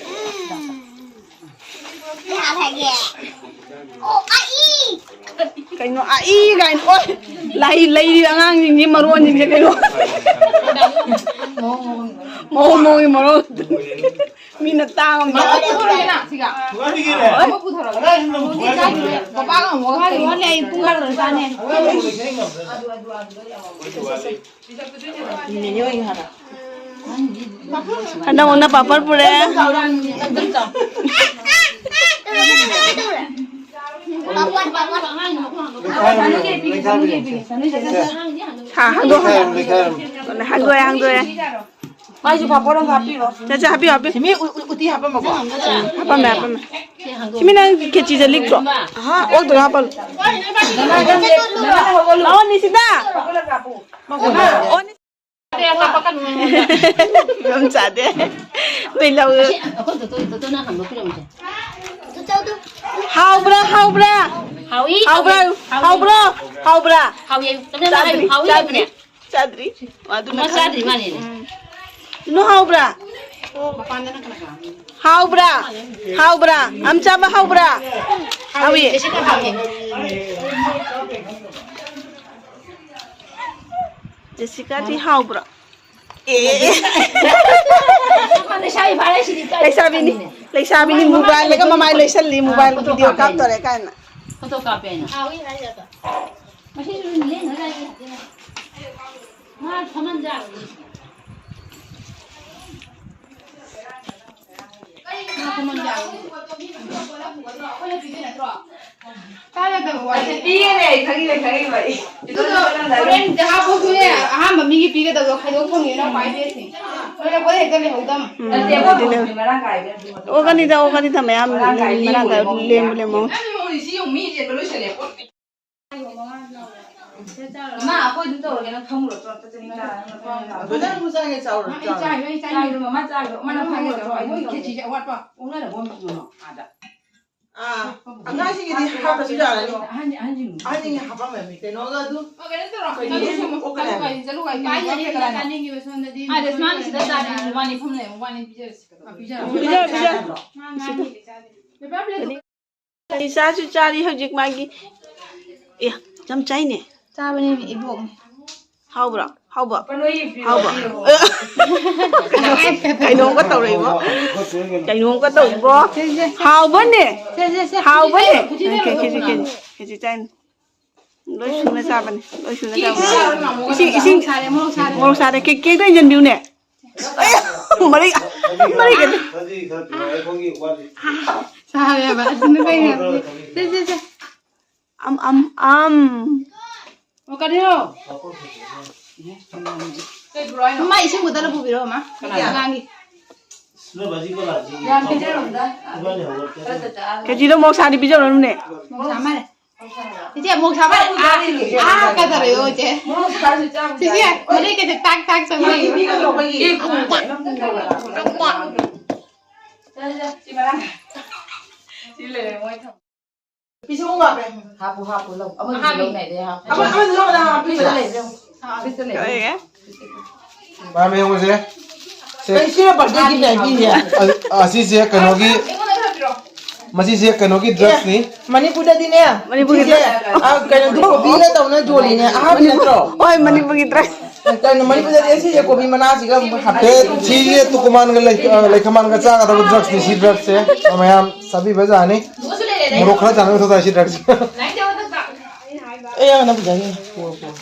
ꯀꯩꯅꯣ ꯑꯏ ꯀꯥꯏꯅ꯫ ꯑꯣꯏ, ꯂꯩ-, ꯂꯩꯔꯤꯕ ꯑꯉꯥꯡꯁꯤꯡꯁꯤ ꯃꯔꯣꯟꯁꯤꯡꯁꯦ ꯀꯩꯅꯣ? ꯃꯑꯣꯡ ꯃꯑꯣꯡꯒꯤ ꯃꯔꯣꯟ꯫ ꯃꯤꯅ ꯇꯥꯡꯉꯝꯗ꯫ ꯄꯨꯡ ꯕꯥꯔꯣꯗ ꯆꯥꯅꯤ꯫ ꯍꯟꯗꯛ ꯑꯣꯅ ꯄꯥꯄꯔ ꯄꯨꯔꯦ꯫ ꯍꯥ, ꯍꯥꯡꯗꯣꯛ, ꯍꯥꯡꯗꯣꯛ꯫ ꯍꯥꯡꯗꯣꯛꯑꯦ, ꯍꯥꯡꯗꯣꯛꯑꯦ꯫ ꯃꯥꯏꯁꯨ ꯄꯥꯄꯔ ꯑꯃ ꯍꯥꯞꯄꯤꯔꯣ꯫ ꯆꯦ, ꯆꯦ, ꯍꯥꯞꯄꯤꯌꯨ, ꯍꯥꯞꯄꯤꯌꯨ꯫ ꯁꯤ ꯃꯤ ꯎ-, ꯎ-, ꯎꯇꯤ ꯍꯥꯞꯄꯝꯃꯕꯣ? ꯎꯝ, ꯍꯥꯞꯄꯝꯃꯦ, ꯍꯥꯞꯄꯝꯃꯦ꯫ ꯁꯤ ꯃꯤ ꯅꯪ ꯈꯦꯆꯤꯁꯦ ꯂꯤꯛꯇ꯭ꯔꯣ? ꯑꯍꯥ, ꯑꯣꯛꯇꯣ ꯍꯥꯞꯄ꯫ ꯂꯥꯛꯑꯣ, ꯅꯤꯁꯤꯇꯥ꯫ ꯑꯣ, ꯅꯤꯁꯤꯇꯥ꯫ ꯌꯥꯝ ꯆꯥꯗꯦ꯫ ꯅꯣꯏ ꯂꯧ꯫ ꯍꯥꯎꯕ꯭ꯔꯥ, ꯍꯥꯎꯕ꯭ꯔꯥ? ꯍꯥꯎꯏ, ꯍꯥꯎꯕ꯭ꯔꯥ? ꯍꯥꯎꯏ, ꯍꯥꯎꯕ꯭ꯔꯣ? ꯍꯥꯎꯕ꯭ꯔꯥ? ꯍꯥꯎꯏ꯫ ꯆꯥꯗ꯭ꯔꯤ, ꯍꯥꯎꯏ ꯆꯥꯗ꯭ꯔꯤ꯫ ꯍꯥꯏꯕꯅꯦ꯫ ꯆꯥꯗ꯭ꯔꯤ꯫ ꯑꯗꯨꯅ ꯑꯃ ꯆꯥꯗ꯭ꯔꯤ ꯈꯪꯗꯦ꯫ ꯃꯥꯅꯦ꯫ ꯎꯝ꯫ ꯅꯨ ꯍꯥꯎꯕ꯭ꯔꯥ? ꯍꯥꯎꯕ꯭ꯔꯥ? ꯍꯥꯎꯕ꯭ꯔꯥ? ꯑꯝ ꯆꯥꯕ ꯍꯥꯎꯕ꯭ꯔꯥ? ꯍꯥꯎꯏ꯫ ꯖꯦꯁꯤꯀꯥꯗꯤ ꯍꯥꯎꯕ꯭ꯔꯥ? ꯑꯦ꯫ ꯂꯩꯁꯥꯕꯤꯅꯤ, ꯂꯩꯁꯥꯕꯤꯅꯤ, ꯃꯣꯕꯥꯏꯜꯗꯒ ꯃꯃꯥꯏ ꯂꯩꯁꯜꯂꯤ, ꯃꯣꯕꯥꯏꯜ ꯐꯣꯇꯣ video ꯀꯥꯞꯄꯦꯅ꯫ ꯀꯥꯞꯇꯣꯔꯦ ꯀꯥꯏꯅ꯫ ꯐꯣꯇꯣ ꯀꯥꯞꯄꯦꯅ꯫ ꯍꯥꯎꯏ ꯍꯥꯏꯔꯒ꯫ ꯃꯁꯤꯁꯨ ꯂꯦꯡꯗ꯭ꯔꯒ ꯃꯥ ꯐꯝꯍꯟ ꯌꯥꯔꯣꯏ꯫ ꯃꯥ ꯐꯝꯍꯟ ꯌꯥꯔꯣꯏ꯫ ꯑꯁꯤ ꯄꯤꯒꯅꯦ, ꯑꯩ ꯈꯪꯉꯤꯅꯦ, ꯈꯪꯉꯤꯕ ꯑꯩ꯫ ꯑꯗꯨꯗꯣ ꯍꯣꯔꯦꯟ ꯍꯥꯞꯄꯁꯨꯅꯦ, ꯑꯍꯥꯟꯕ ꯃꯤꯒꯤ ꯄꯤꯒꯗꯕꯗꯣ ꯈꯥꯏꯗꯣꯛ ꯊꯝꯒꯦꯅ ꯈ꯭ꯋꯥꯏ ꯕꯦꯁꯅꯦ꯫ ꯅꯣꯏꯅ ꯄꯣꯠ ꯍꯦꯛꯇ ꯂꯩꯍꯧꯗꯝ꯫ ꯎꯝ, ꯅꯠꯇꯦ, ꯑꯩꯈꯣꯏ ꯑꯗꯨꯗꯤ ꯂꯩꯍꯧ-, ꯃꯤ ꯃꯔꯥꯡ ꯀꯥꯏꯕꯅꯦ ꯑꯗꯨ ꯃꯊꯛ ꯑꯣꯛꯀꯅꯤꯗ, ꯑꯣꯛꯀꯅꯤꯗ, ꯃꯌꯥꯝ ꯃꯔꯥꯡ ꯀꯥꯏ ꯂꯦꯝꯕꯨ ꯂꯦꯝꯃꯨ꯫ ꯂꯦꯝꯃꯨ, ꯂꯦꯝꯃꯨ꯫ ꯃꯌꯥꯝ ꯂꯦꯝꯃꯨ, ꯁꯤ ꯌꯦꯡꯉꯨ, ꯃꯤ ꯌꯦꯟꯕ ꯂꯣꯏꯁꯜꯂꯦ꯫ ꯃꯥ, ꯑꯩꯈꯣꯏ ꯑꯗꯨꯝ ꯇꯧꯔꯒꯦ, ꯅꯪ ꯐꯝꯃꯨꯔꯣ, ꯆꯣ, ꯑꯝꯇ ꯆꯠꯅꯤꯡ ꯇꯥꯔꯦ, ꯅꯪ ꯐꯝꯃꯨꯔꯣ꯫ ꯐꯖꯅ ꯆꯥꯒꯦ, ꯆꯥꯎꯔꯣ, ꯑꯩ ꯆꯥꯔꯣ꯫ ꯆꯥꯏꯗꯣ, ꯑꯩ ꯆꯥꯏꯗꯣ, ꯃꯃꯥ ꯆꯥꯒꯗꯣ, ꯃꯥꯅ ꯐꯝꯃꯨꯔꯣ, ꯆꯣ, ꯑꯩ ꯃꯣꯏ ꯈꯦꯆꯤꯁꯦ ꯑꯋꯥꯠꯄ ꯑꯣꯛꯅꯔꯕ ꯑꯣꯏꯅ ꯄꯨꯔꯣ, ꯑꯥꯗ꯫ ꯑꯥ, ꯑꯉꯥꯡꯁꯤꯡꯒꯤꯗꯤ ꯍꯥꯞꯇ꯭ꯔꯁꯨ ꯌꯥꯔꯅꯤ꯫ ꯑꯍꯟ-, ꯑꯍꯟꯁꯤꯡ꯫ ꯑꯍꯟꯁꯤꯡꯒꯤ ꯍꯥꯞꯄꯝꯃꯦ, ꯀꯩꯅꯣꯒ ꯑꯗꯨ꯫ ꯑꯣ, ꯀꯩꯅꯣ ꯇꯧꯔꯣ, ꯀꯩꯅꯣ ꯀꯩꯅꯣ ꯁꯦꯝꯃꯣ꯫ ꯑꯣ, ꯀꯩꯅꯣ꯫ ꯄꯥꯏ ꯍꯦꯟꯅ ꯆꯠꯂꯨ ꯍꯥꯏ, ꯄꯥꯏ ꯍꯦꯟꯅ ꯆꯠꯂꯨ ꯍꯥꯏ꯫ ꯆꯥꯅꯤꯡꯉꯤꯕ ꯁꯣꯝꯗꯗꯤ꯫ ꯑꯥ, ꯔꯦꯁꯃꯥ, ꯁꯤꯗ ꯆꯥꯅꯤꯡꯉꯤ, ꯃꯕꯥꯅꯤ ꯐꯝ ꯂꯩꯔꯦ, ꯃꯕꯥꯅꯤ ꯄꯤꯖꯔꯁꯤ ꯀꯩꯗꯧꯔꯒꯦ? ꯑꯥ, ꯄꯤꯖꯔꯣ꯫ ꯄꯤꯖꯔꯣ, ꯄꯤꯖꯔꯣ꯫ ꯃꯥ ꯉꯥꯡꯉꯤꯁꯦ ꯆꯥꯗꯦ꯫ ꯄꯦꯄꯔ ꯄ꯭ꯂꯦꯠꯇꯣ ꯀꯔꯤ ꯆꯥꯁꯨ ꯆꯥꯔꯤ ꯍꯧꯖꯤꯛ ꯃꯥꯒꯤ꯫ ꯑꯦ, ꯌꯥꯝ ꯆꯥꯏꯅꯦ꯫ ꯆꯥꯕꯅꯦ, ꯏꯕꯣꯛꯅꯦ꯫ ꯍꯥꯎꯕ꯭ꯔꯣ? ꯍꯥꯎꯕ? ꯍꯥꯎꯕ? ꯀꯩꯅꯣꯝꯒ ꯇꯧꯔꯛꯏꯕꯣ꯫ ꯀꯩꯅꯣꯝꯒ ꯇꯧꯔꯤꯕꯣ꯫ ꯁꯦ, ꯁꯦ, ꯁꯦ꯫ ꯍꯥꯎꯕꯅꯦ꯫ ꯁꯦ, ꯁꯦ, ꯁꯦ꯫ ꯍꯥꯎꯕꯅꯦ꯫ ꯈꯦꯆꯤ ꯂꯩꯔꯣ, ꯈꯦꯆꯤ ꯈꯦꯆꯤ, ꯂꯩꯔꯣ꯫ ꯈꯦꯆꯤ, ꯈꯦꯆꯤ꯫ ꯈꯦꯆꯤ ꯆꯥꯏꯅꯤ꯫ ꯂꯣꯏ ꯁꯨꯅ ꯆꯥꯕꯅꯤ꯫ ꯂꯣꯏ ꯁꯨꯅ ꯆꯥꯕꯅꯤ꯫ ꯏꯁꯤꯡ, ꯏꯁꯤꯡ꯫ ꯃꯣꯔꯣꯛ ꯁꯥꯔꯦ, ꯃꯣꯔꯣꯛ ꯁꯥꯔꯦ꯫ ꯃꯣꯔꯣꯛ ꯁꯥꯔꯦ꯫ ꯀꯦꯛ, ꯀꯦꯛꯇ ꯏꯟꯖꯟꯕꯤꯌꯨꯅꯦ꯫ ꯑꯦ, ꯃꯔꯤ, ꯃꯔꯤ ꯈꯛꯇ꯫ ꯁꯥꯔꯦꯕ꯫ ꯑꯗꯨꯅ ꯀꯩ ꯍꯥꯏꯕꯅꯤ? ꯁꯦ, ꯁꯦ, ꯁꯦ꯫ ꯑꯝ, ꯑꯝ, ꯑꯝ꯫ ꯑꯣ, ꯀꯔꯤꯅꯣ? ꯀꯩ ꯄꯨꯔꯛꯑꯣ ꯍꯥꯏꯅꯣ? ꯃꯥ ꯏꯁꯤꯡ ꯕꯣꯇꯜ ꯑꯃ ꯄꯨꯕꯤꯔꯛꯑꯣ, ꯃꯥ꯫ ꯀꯅꯥ? ꯑꯉꯥꯡꯒꯤ꯫ ꯌꯥꯝ ꯄꯤꯖꯔꯣꯝꯗ꯫ ꯈꯔ ꯆꯠ-, ꯈꯔ ꯆꯠ-, ꯀꯦꯖꯤꯗꯣ ꯃꯣꯔꯣꯛ ꯁꯥꯗꯤ ꯄꯤꯖꯔꯨꯅꯨꯅꯦ꯫ ꯃꯣꯔꯣꯛ ꯁꯥꯃꯜꯂꯦ꯫ ꯏꯆꯦ, ꯃꯣꯔꯣꯛ ꯁꯥꯃꯜꯂꯦ꯫ ꯑꯥ, ꯑꯥ, ꯀꯗꯧꯔꯦ, ꯏꯆꯦ? ꯃꯣꯔꯣꯛ ꯁꯥꯔꯁꯨ ꯆꯥꯕ ꯏꯆꯦ, ꯌꯥꯏ꯫ ꯃꯔꯩ ꯀꯩꯁꯦ ꯇꯥꯛ ꯇꯥꯛ ꯆꯪꯉꯛꯏ꯫ ꯄꯤꯒꯗ꯭ꯔꯣ ꯑꯩꯈꯣꯏꯒꯤ? ꯑꯦ, ꯈꯨꯝꯃꯨ꯫ ꯆꯠꯂꯦ, ꯆꯠꯂꯦ, ꯁꯤ ꯃꯔꯥꯡ ꯀꯥꯏ꯫ ꯁꯤ ꯂꯩꯔꯦ, ꯃꯣꯏ ꯊꯝ-, ꯄꯤꯁꯨꯝ ꯍꯥꯞꯄꯦ꯫ ꯍꯥꯞꯄꯨ, ꯍꯥꯞꯄꯨ, ꯂꯧ꯫ ꯑꯃꯗꯨꯁꯨ ꯑꯍꯥꯟꯕꯤ꯫ ꯂꯧꯅꯗꯦ, ꯍꯥꯞꯄꯨ꯫ ꯑꯃ-, ꯑꯃꯗꯨꯁꯨ ꯂꯧꯅꯗꯦ, ꯍꯥꯞꯄꯨ꯫ ꯐ꯭ꯔꯤꯖꯇ ꯂꯩꯕ꯭ꯔꯥ ꯌꯦꯡꯉꯨ꯫ ꯐ꯭ꯔꯤꯖꯇ ꯂꯩꯕ꯭ꯔꯥ ꯌꯦꯡꯉꯨ꯫ ꯀꯔꯤꯒꯤ? ꯃꯌꯥꯝ ꯌꯦꯡꯉꯨꯁꯦ꯫ ꯁꯦ꯫ ꯀꯩ ꯁꯤꯅ birthday gift ꯍꯥꯏꯕꯤꯁꯦ? ꯑ-, ꯑꯁꯤꯁꯦ ꯀꯩꯅꯣꯒꯤ, ꯑꯩꯉꯣꯟꯗ ꯈꯔ ꯄꯤꯔꯛꯑꯣ꯫ ꯃꯁꯤꯁꯦ ꯀꯩꯅꯣꯒꯤ drugsꯅꯤ꯫ ꯑꯦ, ꯃꯅꯤꯄꯨꯔꯗꯗꯤꯅꯦ, ꯃꯅꯤꯄꯨꯔꯒꯤ ꯁꯤꯁꯦ, drug꯫ ꯑ, ꯀꯩꯅꯣ, ꯀꯣꯕꯤꯒ ꯇꯧꯅ ꯌꯣꯜꯂꯤꯅꯦ, ꯑꯍꯥꯕꯤ ꯅꯠꯇ꯭ꯔꯣ? ꯍꯣꯏ, ꯃꯅꯤꯄꯨꯔꯒꯤ drug꯫ ꯀꯩꯅꯣ, ꯃꯅꯤꯄꯨꯔꯗꯗꯤ ꯁꯤꯁꯦ ꯀꯣꯕꯤ ꯃꯅꯥꯁꯤꯒ ꯑꯃꯨꯛ ꯍꯥꯞꯄꯦ꯫ ꯁꯤꯁꯦ ꯇꯨꯀꯨꯃꯥꯟꯒ ꯂꯩ-, ꯑ, ꯂꯩꯈꯃꯥꯟꯒ ꯆꯥꯒꯗꯕ drugsꯅꯤ ꯁꯤ drugsꯁꯦ꯫ ꯃꯌꯥꯝ ꯆꯥꯕꯤꯕ ꯌꯥꯅꯤ꯫ ꯃꯣꯔꯣꯛ ꯈꯔ ꯆꯥꯅꯕ ꯊꯧ ꯇꯥꯏ ꯁꯤ drugsꯁꯦ꯫ ꯑꯩ ꯌꯥꯝꯅ ꯐꯖꯩ꯫ ꯄꯨꯔꯣ, ꯄꯨꯔꯣ꯫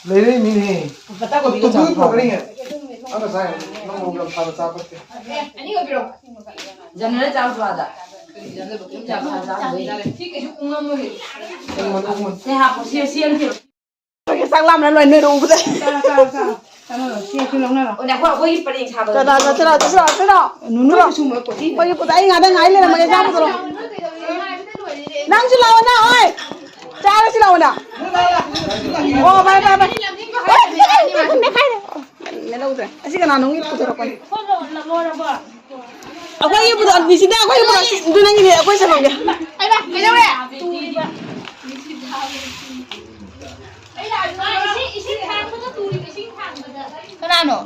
ꯂꯩꯔꯛꯏꯅꯤꯅꯦ꯫ ꯄꯇꯥ ꯀꯣꯕꯤꯒ ꯇꯨꯝꯕꯒꯤ ꯆꯥꯕ ꯄꯨꯔꯛꯀꯅꯤꯅꯦ꯫ ꯑꯝꯇ ꯆꯥ ꯌꯥꯅꯤ꯫ ꯅꯪ ꯃꯣꯔꯣꯛ ꯌꯥꯝ ꯁꯥꯕ ꯆꯥ ꯐꯠꯇꯦ꯫ ꯖꯅꯔꯦꯜ ꯆꯥꯔꯨꯆꯣ ꯑꯥꯗ꯫ ꯆꯥꯛ ꯂꯥꯝꯅ ꯂꯣꯏ ꯅꯣꯏꯔ ꯎꯕꯗ꯫ ꯆꯠꯂꯣ, ꯆꯠꯂꯣ, ꯆꯠꯂꯣ, ꯆꯠꯂꯣ꯫ ꯑꯩꯈꯣꯏꯒꯤ ꯄꯣꯠ ꯑꯩ ꯉꯥꯗ ꯉꯥꯏ ꯂꯩꯔꯝꯃꯒꯦ, ꯆꯥ ꯄꯨꯊꯣꯔꯛꯑꯣ꯫ ꯅꯪꯁꯨ ꯂꯥꯛꯑꯣꯅ, ꯍꯣꯏ꯫ ꯆꯥꯔꯁꯤ ꯂꯥꯛꯑꯣꯅ꯫ ꯑꯣ, ꯚꯥꯏ, ꯚꯥꯏ, ꯚꯥꯏ꯫ ꯃꯦꯠꯍꯧꯗ꯭ꯔꯦ꯫ ꯑꯁꯤ ꯀꯅꯥꯅꯣꯝꯒꯤ ꯄꯨꯊꯣꯔꯛꯄꯅꯤ꯫ ꯑꯩꯈꯣꯏꯒꯤ ꯄꯨꯊꯣꯔꯛ-, ꯅꯤꯁꯤꯗ ꯑꯩꯈꯣꯏꯒꯤ ꯄꯨꯊꯣꯔꯛꯁꯤ꯫ ꯑꯗꯨ ꯅꯪꯒꯤꯅꯦ, ꯑꯩꯈꯣꯏ ꯆꯠꯍꯧꯒꯦ꯫ ꯀꯩꯗꯧꯔꯦ? ꯀꯅꯥꯅꯣ?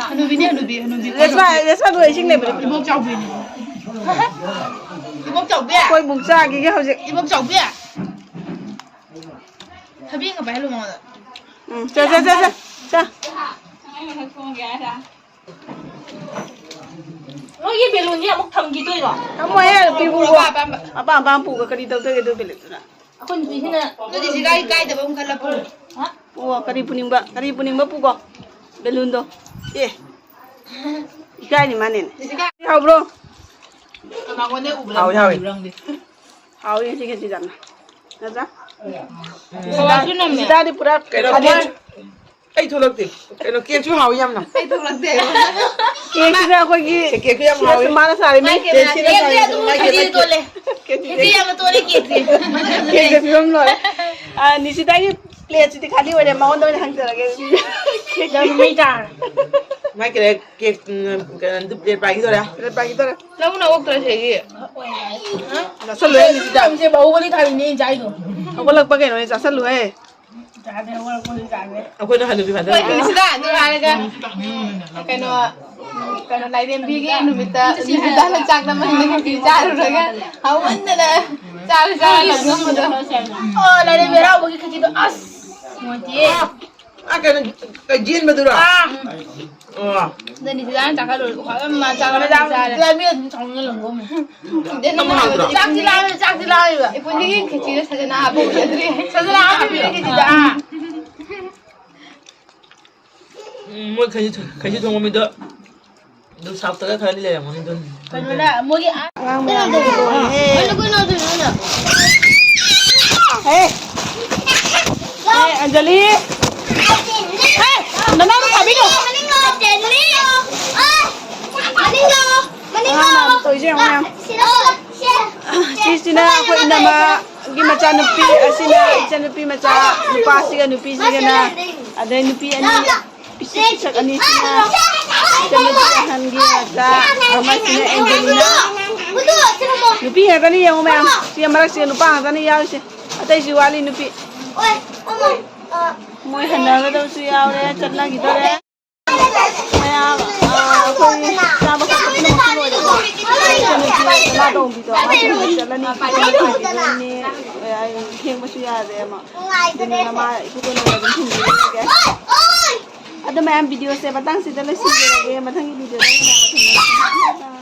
ꯍꯅꯨꯕꯤꯅꯦ, ꯍꯅꯨꯕꯤ, ꯍꯅꯨꯕꯤ꯫ ꯔꯦꯁꯃꯥ, ꯔꯦꯁꯃꯥꯗꯨ ꯏꯁꯤꯡ ꯂꯩꯕꯅꯦ꯫ ꯏꯕꯣꯛ ꯆꯥꯎꯕꯤꯅꯦ꯫ ꯏꯕꯣꯛ ꯆꯥꯎꯕꯤ? ꯑꯩꯈꯣꯏ ꯏꯕꯣꯛ ꯆꯥꯈꯤꯒꯦ ꯍꯧꯖꯤꯛ꯫ ꯏꯕꯣꯛ ꯆꯥꯎꯕꯤ? ꯊꯕꯤ ꯑꯃ ꯄꯥꯏꯍꯜꯂꯨ ꯃꯉꯣꯟꯗ꯫ ꯎꯝ, ꯆꯣ, ꯆꯣ, ꯆꯣ, ꯆꯣ, ꯆꯣ꯫ ꯅꯣꯏꯒꯤ ꯕꯦꯂꯨꯟꯁꯦ ꯑꯃꯨꯛ ꯊꯝꯈꯤꯗꯣꯏꯔꯣ? ꯊꯝꯃꯣꯏꯍꯦ, ꯄꯤꯕꯨꯀꯣ꯫ ꯑꯄꯥꯝ ꯑꯄꯥꯝꯕ꯫ ꯑꯄꯥꯝ ꯑꯄꯥꯝ ꯄꯨꯒ ꯀꯔꯤ ꯇꯧꯗꯣꯏꯒꯦ ꯑꯗꯨ ꯕꯦꯂꯨꯟꯗꯨꯅ? ꯑꯩꯈꯣꯏ ꯅꯨꯄꯤꯁꯤꯅ ꯑꯗꯨꯗꯤ ꯁꯤ ꯒꯥꯔꯤ ꯀꯥꯏꯗꯕ ꯑꯃ ꯈꯜꯂ ꯄꯨꯔꯣ꯫ ꯍꯥ? ꯑꯣ, ꯀꯔꯤ ꯄꯨꯅꯤꯡꯕ? ꯀꯔꯤ ꯄꯨꯅꯤꯡꯕ ꯄꯨꯀꯣ? ꯕꯦꯂꯨꯟꯗꯣ꯫ ꯑꯦ꯫ ꯏꯀꯥꯏꯅꯤ ꯃꯥꯅꯦꯅꯦ꯫ ꯍꯥꯎꯕ꯭ꯔꯣ? ꯀꯅꯥꯉꯣꯟꯗ ꯎꯕ꯭ꯔꯥ? ꯍꯥꯎꯏ, ꯍꯥꯎꯏ꯫ ꯎꯕ꯭ꯔꯥ ꯈꯪꯗꯦ꯫ ꯍꯥꯎꯏ ꯉꯁꯤ ꯈꯦꯆꯤ ꯌꯥꯝꯅ꯫ ꯅꯠꯇ꯭ꯔꯥ? ꯍꯋꯥꯏꯁꯨ ꯅꯝꯃꯦ꯫ ꯁꯤꯗꯥꯗꯤ ꯄꯨꯔꯥ ꯀꯩꯅꯣ, ꯊꯥꯗꯣꯛ-, ꯀꯦꯛ-, ꯑꯩ ꯊꯣꯛꯂꯛꯇꯦ꯫ ꯀꯩꯅꯣ, ꯀꯦꯛꯁꯨ ꯍꯥꯎꯏ ꯌꯥꯝꯅ꯫ ꯑꯩ ꯊꯣꯛꯂꯛꯇꯦ꯫ ꯀꯦꯛꯁꯤꯅ ꯑꯩꯈꯣꯏꯒꯤ ꯀꯦꯛꯁꯨ ꯌꯥꯝ ꯍꯥꯎꯏ꯫ ꯃꯥꯅ ꯁꯥꯔꯤꯃꯤ꯫ ꯃꯥꯏ ꯀꯦꯛ ꯀꯦꯛꯁꯤꯅ ꯀꯦꯛꯁꯦ ꯁꯥꯔꯤꯃꯤ꯫ ꯑꯗꯨꯝ ꯃꯥꯏ ꯀꯦꯛ ꯈꯦꯆꯤ ꯅꯠꯇꯦ꯫ ꯇꯣꯜꯂꯦ꯫ ꯀꯦꯛꯁꯤ ꯈꯦꯆꯤ ꯌꯥꯝꯅ ꯇꯣꯜꯂꯦ ꯀꯦꯛꯁꯦ꯫ ꯀꯦꯛꯁꯦ ꯐꯤꯕꯝ ꯂꯣꯏꯔꯦ꯫ ꯑ, ꯅꯤꯁꯤꯇꯥꯒꯤ ꯄ꯭ꯂꯦꯠꯁꯤꯗꯤ ꯈꯥꯂꯤ ꯑꯣꯏꯔꯦ꯫ ꯃꯉꯣꯟꯗ ꯑꯣꯏꯅ ꯍꯪꯖꯔꯒꯦ꯫ ꯌꯥꯝ ꯃꯩ ꯇꯥꯔꯦ꯫ ꯃꯥꯏ ꯀꯦꯛ, ꯀꯦꯛ, ꯎꯝ, ꯀꯩꯅꯣ, ꯄ꯭ꯂꯦꯠ ꯄꯥꯏꯈꯤꯗꯣꯔꯦ꯫ ꯄ꯭ꯂꯦꯠ ꯄꯥꯏꯈꯤꯗꯣꯔꯦ꯫ ꯅꯪ ꯅꯋꯣꯛꯇ꯭ꯔ ꯁꯤꯒꯤ? ꯆꯥꯁꯜꯂꯨꯍꯦ, ꯅꯤꯁꯤꯇꯥ꯫ ꯁꯦ ꯕꯥꯍꯨꯕꯂꯤ ꯊꯥꯕꯤꯅꯦ ꯑꯩꯅ ꯆꯥꯏꯗꯣ꯫ ꯍꯧꯒꯠꯂꯛꯄ ꯀꯩꯅꯣꯅꯦ, ꯆꯥꯁꯜꯂꯨꯍꯦ꯫ ꯆꯥꯗꯦ, ꯍꯧꯒꯠꯂꯛꯄꯗꯤ ꯆꯥꯗꯦ꯫ ꯑꯩꯈꯣꯏꯅ ꯍꯅꯨꯕꯤ ꯐꯖꯅ ꯍꯣꯏ, ꯅꯤꯁꯤꯇꯥ, ꯑꯗꯨ ꯍꯥꯏꯔꯒ ꯀꯩꯅꯣ, ꯎꯝ, ꯀꯩꯅꯣ, ꯂꯥꯏꯔꯦꯝꯕꯤꯒꯤ ꯅꯨꯃꯤꯠꯇ ꯅꯤꯁꯤꯇꯥꯅ ꯆꯥꯛ ꯂꯥꯝꯍꯟꯗꯅ ꯈꯦꯆꯤ ꯆꯥꯔꯨꯔꯒ ꯍꯥꯎꯃꯟꯗꯅ ꯆꯥꯔꯨ ꯆꯥꯔꯨ ꯂꯥꯝꯃꯝꯕꯗꯣ꯫ ꯑꯣ, ꯂꯥꯏꯔꯦꯝꯕꯤ ꯍꯔꯥꯎꯕꯒꯤ ꯈꯦꯆꯤꯗꯣ ꯑꯁ ꯅꯨꯡꯉꯥꯏꯇꯦꯌꯦ꯫ ꯑꯥ, ꯀꯩꯅꯣ, ꯀꯩ ꯌꯦꯟꯕꯗꯨꯔꯣ? ꯑꯥ꯫ ꯑꯣ꯫ ꯑꯗꯨꯅꯤ ꯁꯤꯗ ꯍꯥꯟꯅ ꯆꯥꯈꯠꯂꯨꯔꯦ꯫ ꯑꯣ, ꯌꯥꯝ ꯆꯥꯈꯠꯂꯦ, ꯆꯥꯔꯦ꯫ ꯂꯥꯃꯤ ꯑꯗꯨꯝ ꯆꯥꯎꯅ ꯂꯪꯒꯣꯝꯃꯦ꯫ ꯑꯗꯨ ꯅꯪ ꯍꯥꯎꯇ꯭ꯔꯣ? ꯆꯥꯛꯇꯤ ꯂꯥꯝꯃꯦ, ꯆꯥꯛꯇꯤ ꯂꯥꯝꯃꯦꯕ꯫ ꯏꯄꯨꯟꯁꯤꯒꯤ ꯈꯦꯆꯤꯗ ꯁꯖꯅꯥ ꯍꯥꯞꯄ ꯎꯖꯗ꯭ꯔꯤ꯫ ꯁꯖꯅꯥ ꯍꯥꯞꯄꯤꯕꯅꯦ ꯈꯦꯆꯤꯗ꯫ ꯑꯥ꯫ ꯎꯝ, ꯃꯣꯏ ꯈꯦꯆꯤ ꯊꯣ-, ꯈꯦꯆꯤ ꯊꯣꯡꯕ ꯃꯤꯗꯣ ꯑꯗꯨ ꯁꯥꯎꯠꯇꯒ ꯈꯔꯗꯤ ꯂꯩꯔꯝꯒꯅꯤ ꯑꯗꯨꯅꯤ꯫ ꯀꯩꯅꯣꯅ ꯃꯣꯏꯒꯤ ꯑꯥ ꯑꯉꯥꯡ ꯃꯌꯥꯝꯗꯣ ꯂꯣꯏꯔꯦꯍꯦ꯫ ꯀꯩꯅꯣ ꯀꯩꯅꯣ ꯑꯗꯨꯅ ꯍꯦ! ꯍꯦ, ꯑꯟꯖꯂꯤ! ꯍꯦ! ꯅꯅꯥꯎ ꯊꯥꯕꯤꯅꯣ! ꯑꯉꯥꯡ ꯃꯌꯥꯝ ꯇꯧꯔꯤꯁꯦ ꯌꯦꯡꯉꯣ ꯃꯌꯥꯝ꯫ ꯁꯤꯁꯤꯅ ꯑꯩꯈꯣꯏ ꯏꯅꯝꯃꯒꯤ ꯃꯆꯥꯅꯨꯄꯤ, ꯑꯁꯤꯅ ꯏꯆꯟꯅꯨꯄꯤ ꯃꯆꯥ, ꯅꯨꯄꯥꯁꯤꯒ ꯅꯨꯄꯤꯁꯤꯒꯅ, ꯑꯗꯩ ꯅꯨꯄꯤ ꯑꯅꯤ, ꯄꯤꯁꯛ ꯄꯤꯁꯛ ꯑꯅꯤꯁꯤꯅ ꯏꯆꯟꯅꯨꯄꯤ ꯑꯍꯟꯒꯤ ꯃꯆꯥ, ꯑꯃꯁꯤꯅ ꯑꯦꯟꯖꯦꯂꯤꯅꯥ꯫ ꯅꯨꯄꯤ ꯉꯥꯛꯇꯅꯤ ꯌꯦꯡꯉꯣ ꯃꯌꯥꯝ, ꯁꯤ ꯃꯔꯛꯁꯤꯗ ꯅꯨꯄꯥ ꯉꯥꯛꯇꯅꯤ ꯌꯥꯎꯔꯤꯁꯦ, ꯑꯇꯩꯁꯨ ꯋꯥꯠꯂꯤ ꯅꯨꯄꯤ꯫ ꯃꯣꯏ ꯍꯟꯅꯒꯗꯕꯁꯨ ꯌꯥꯎꯔꯦ, ꯆꯠꯅꯈꯤꯗꯣꯔꯦ꯫ ꯃꯌꯥꯝ, ꯑ, ꯑꯩꯈꯣꯏ ꯆꯥꯕ ꯈꯣꯠꯄ ꯄꯨꯝꯅꯃꯛꯁꯨ ꯂꯣꯏꯔꯦꯀꯣ꯫ ꯏꯆꯟꯅꯨꯄꯤ ꯁꯅꯥꯇꯣꯝꯕꯤꯗꯣ ꯃꯥꯁꯨ ꯍꯧꯖꯤꯛ ꯆꯠꯂꯅꯤ, ꯄꯨꯡ ꯃꯉꯥ ꯇꯥꯈꯤꯗꯣꯏꯅꯤ꯫ ꯑ, ꯊꯦꯡꯕꯁꯨ ꯌꯥꯗꯦ ꯑꯃ꯫ ꯑꯗꯨꯅ ꯃꯥ ꯏꯀꯨꯕꯣꯛꯅ ꯑꯗꯨꯝ ꯊꯤꯟꯕꯤꯔꯝꯃꯒꯦ꯫ ꯑꯗꯣ ꯃꯌꯥꯝ, ꯚꯤꯗꯤꯑꯣꯁꯦ ꯃꯇꯥꯡꯁꯤꯗ ꯂꯣꯏꯁꯤꯟꯖꯔꯒꯦ꯫ ꯃꯊꯪꯒꯤ ꯚꯤꯗꯤꯑꯣꯗ ꯑꯃꯨꯛ ꯊꯦꯡꯅꯔꯁꯤ꯫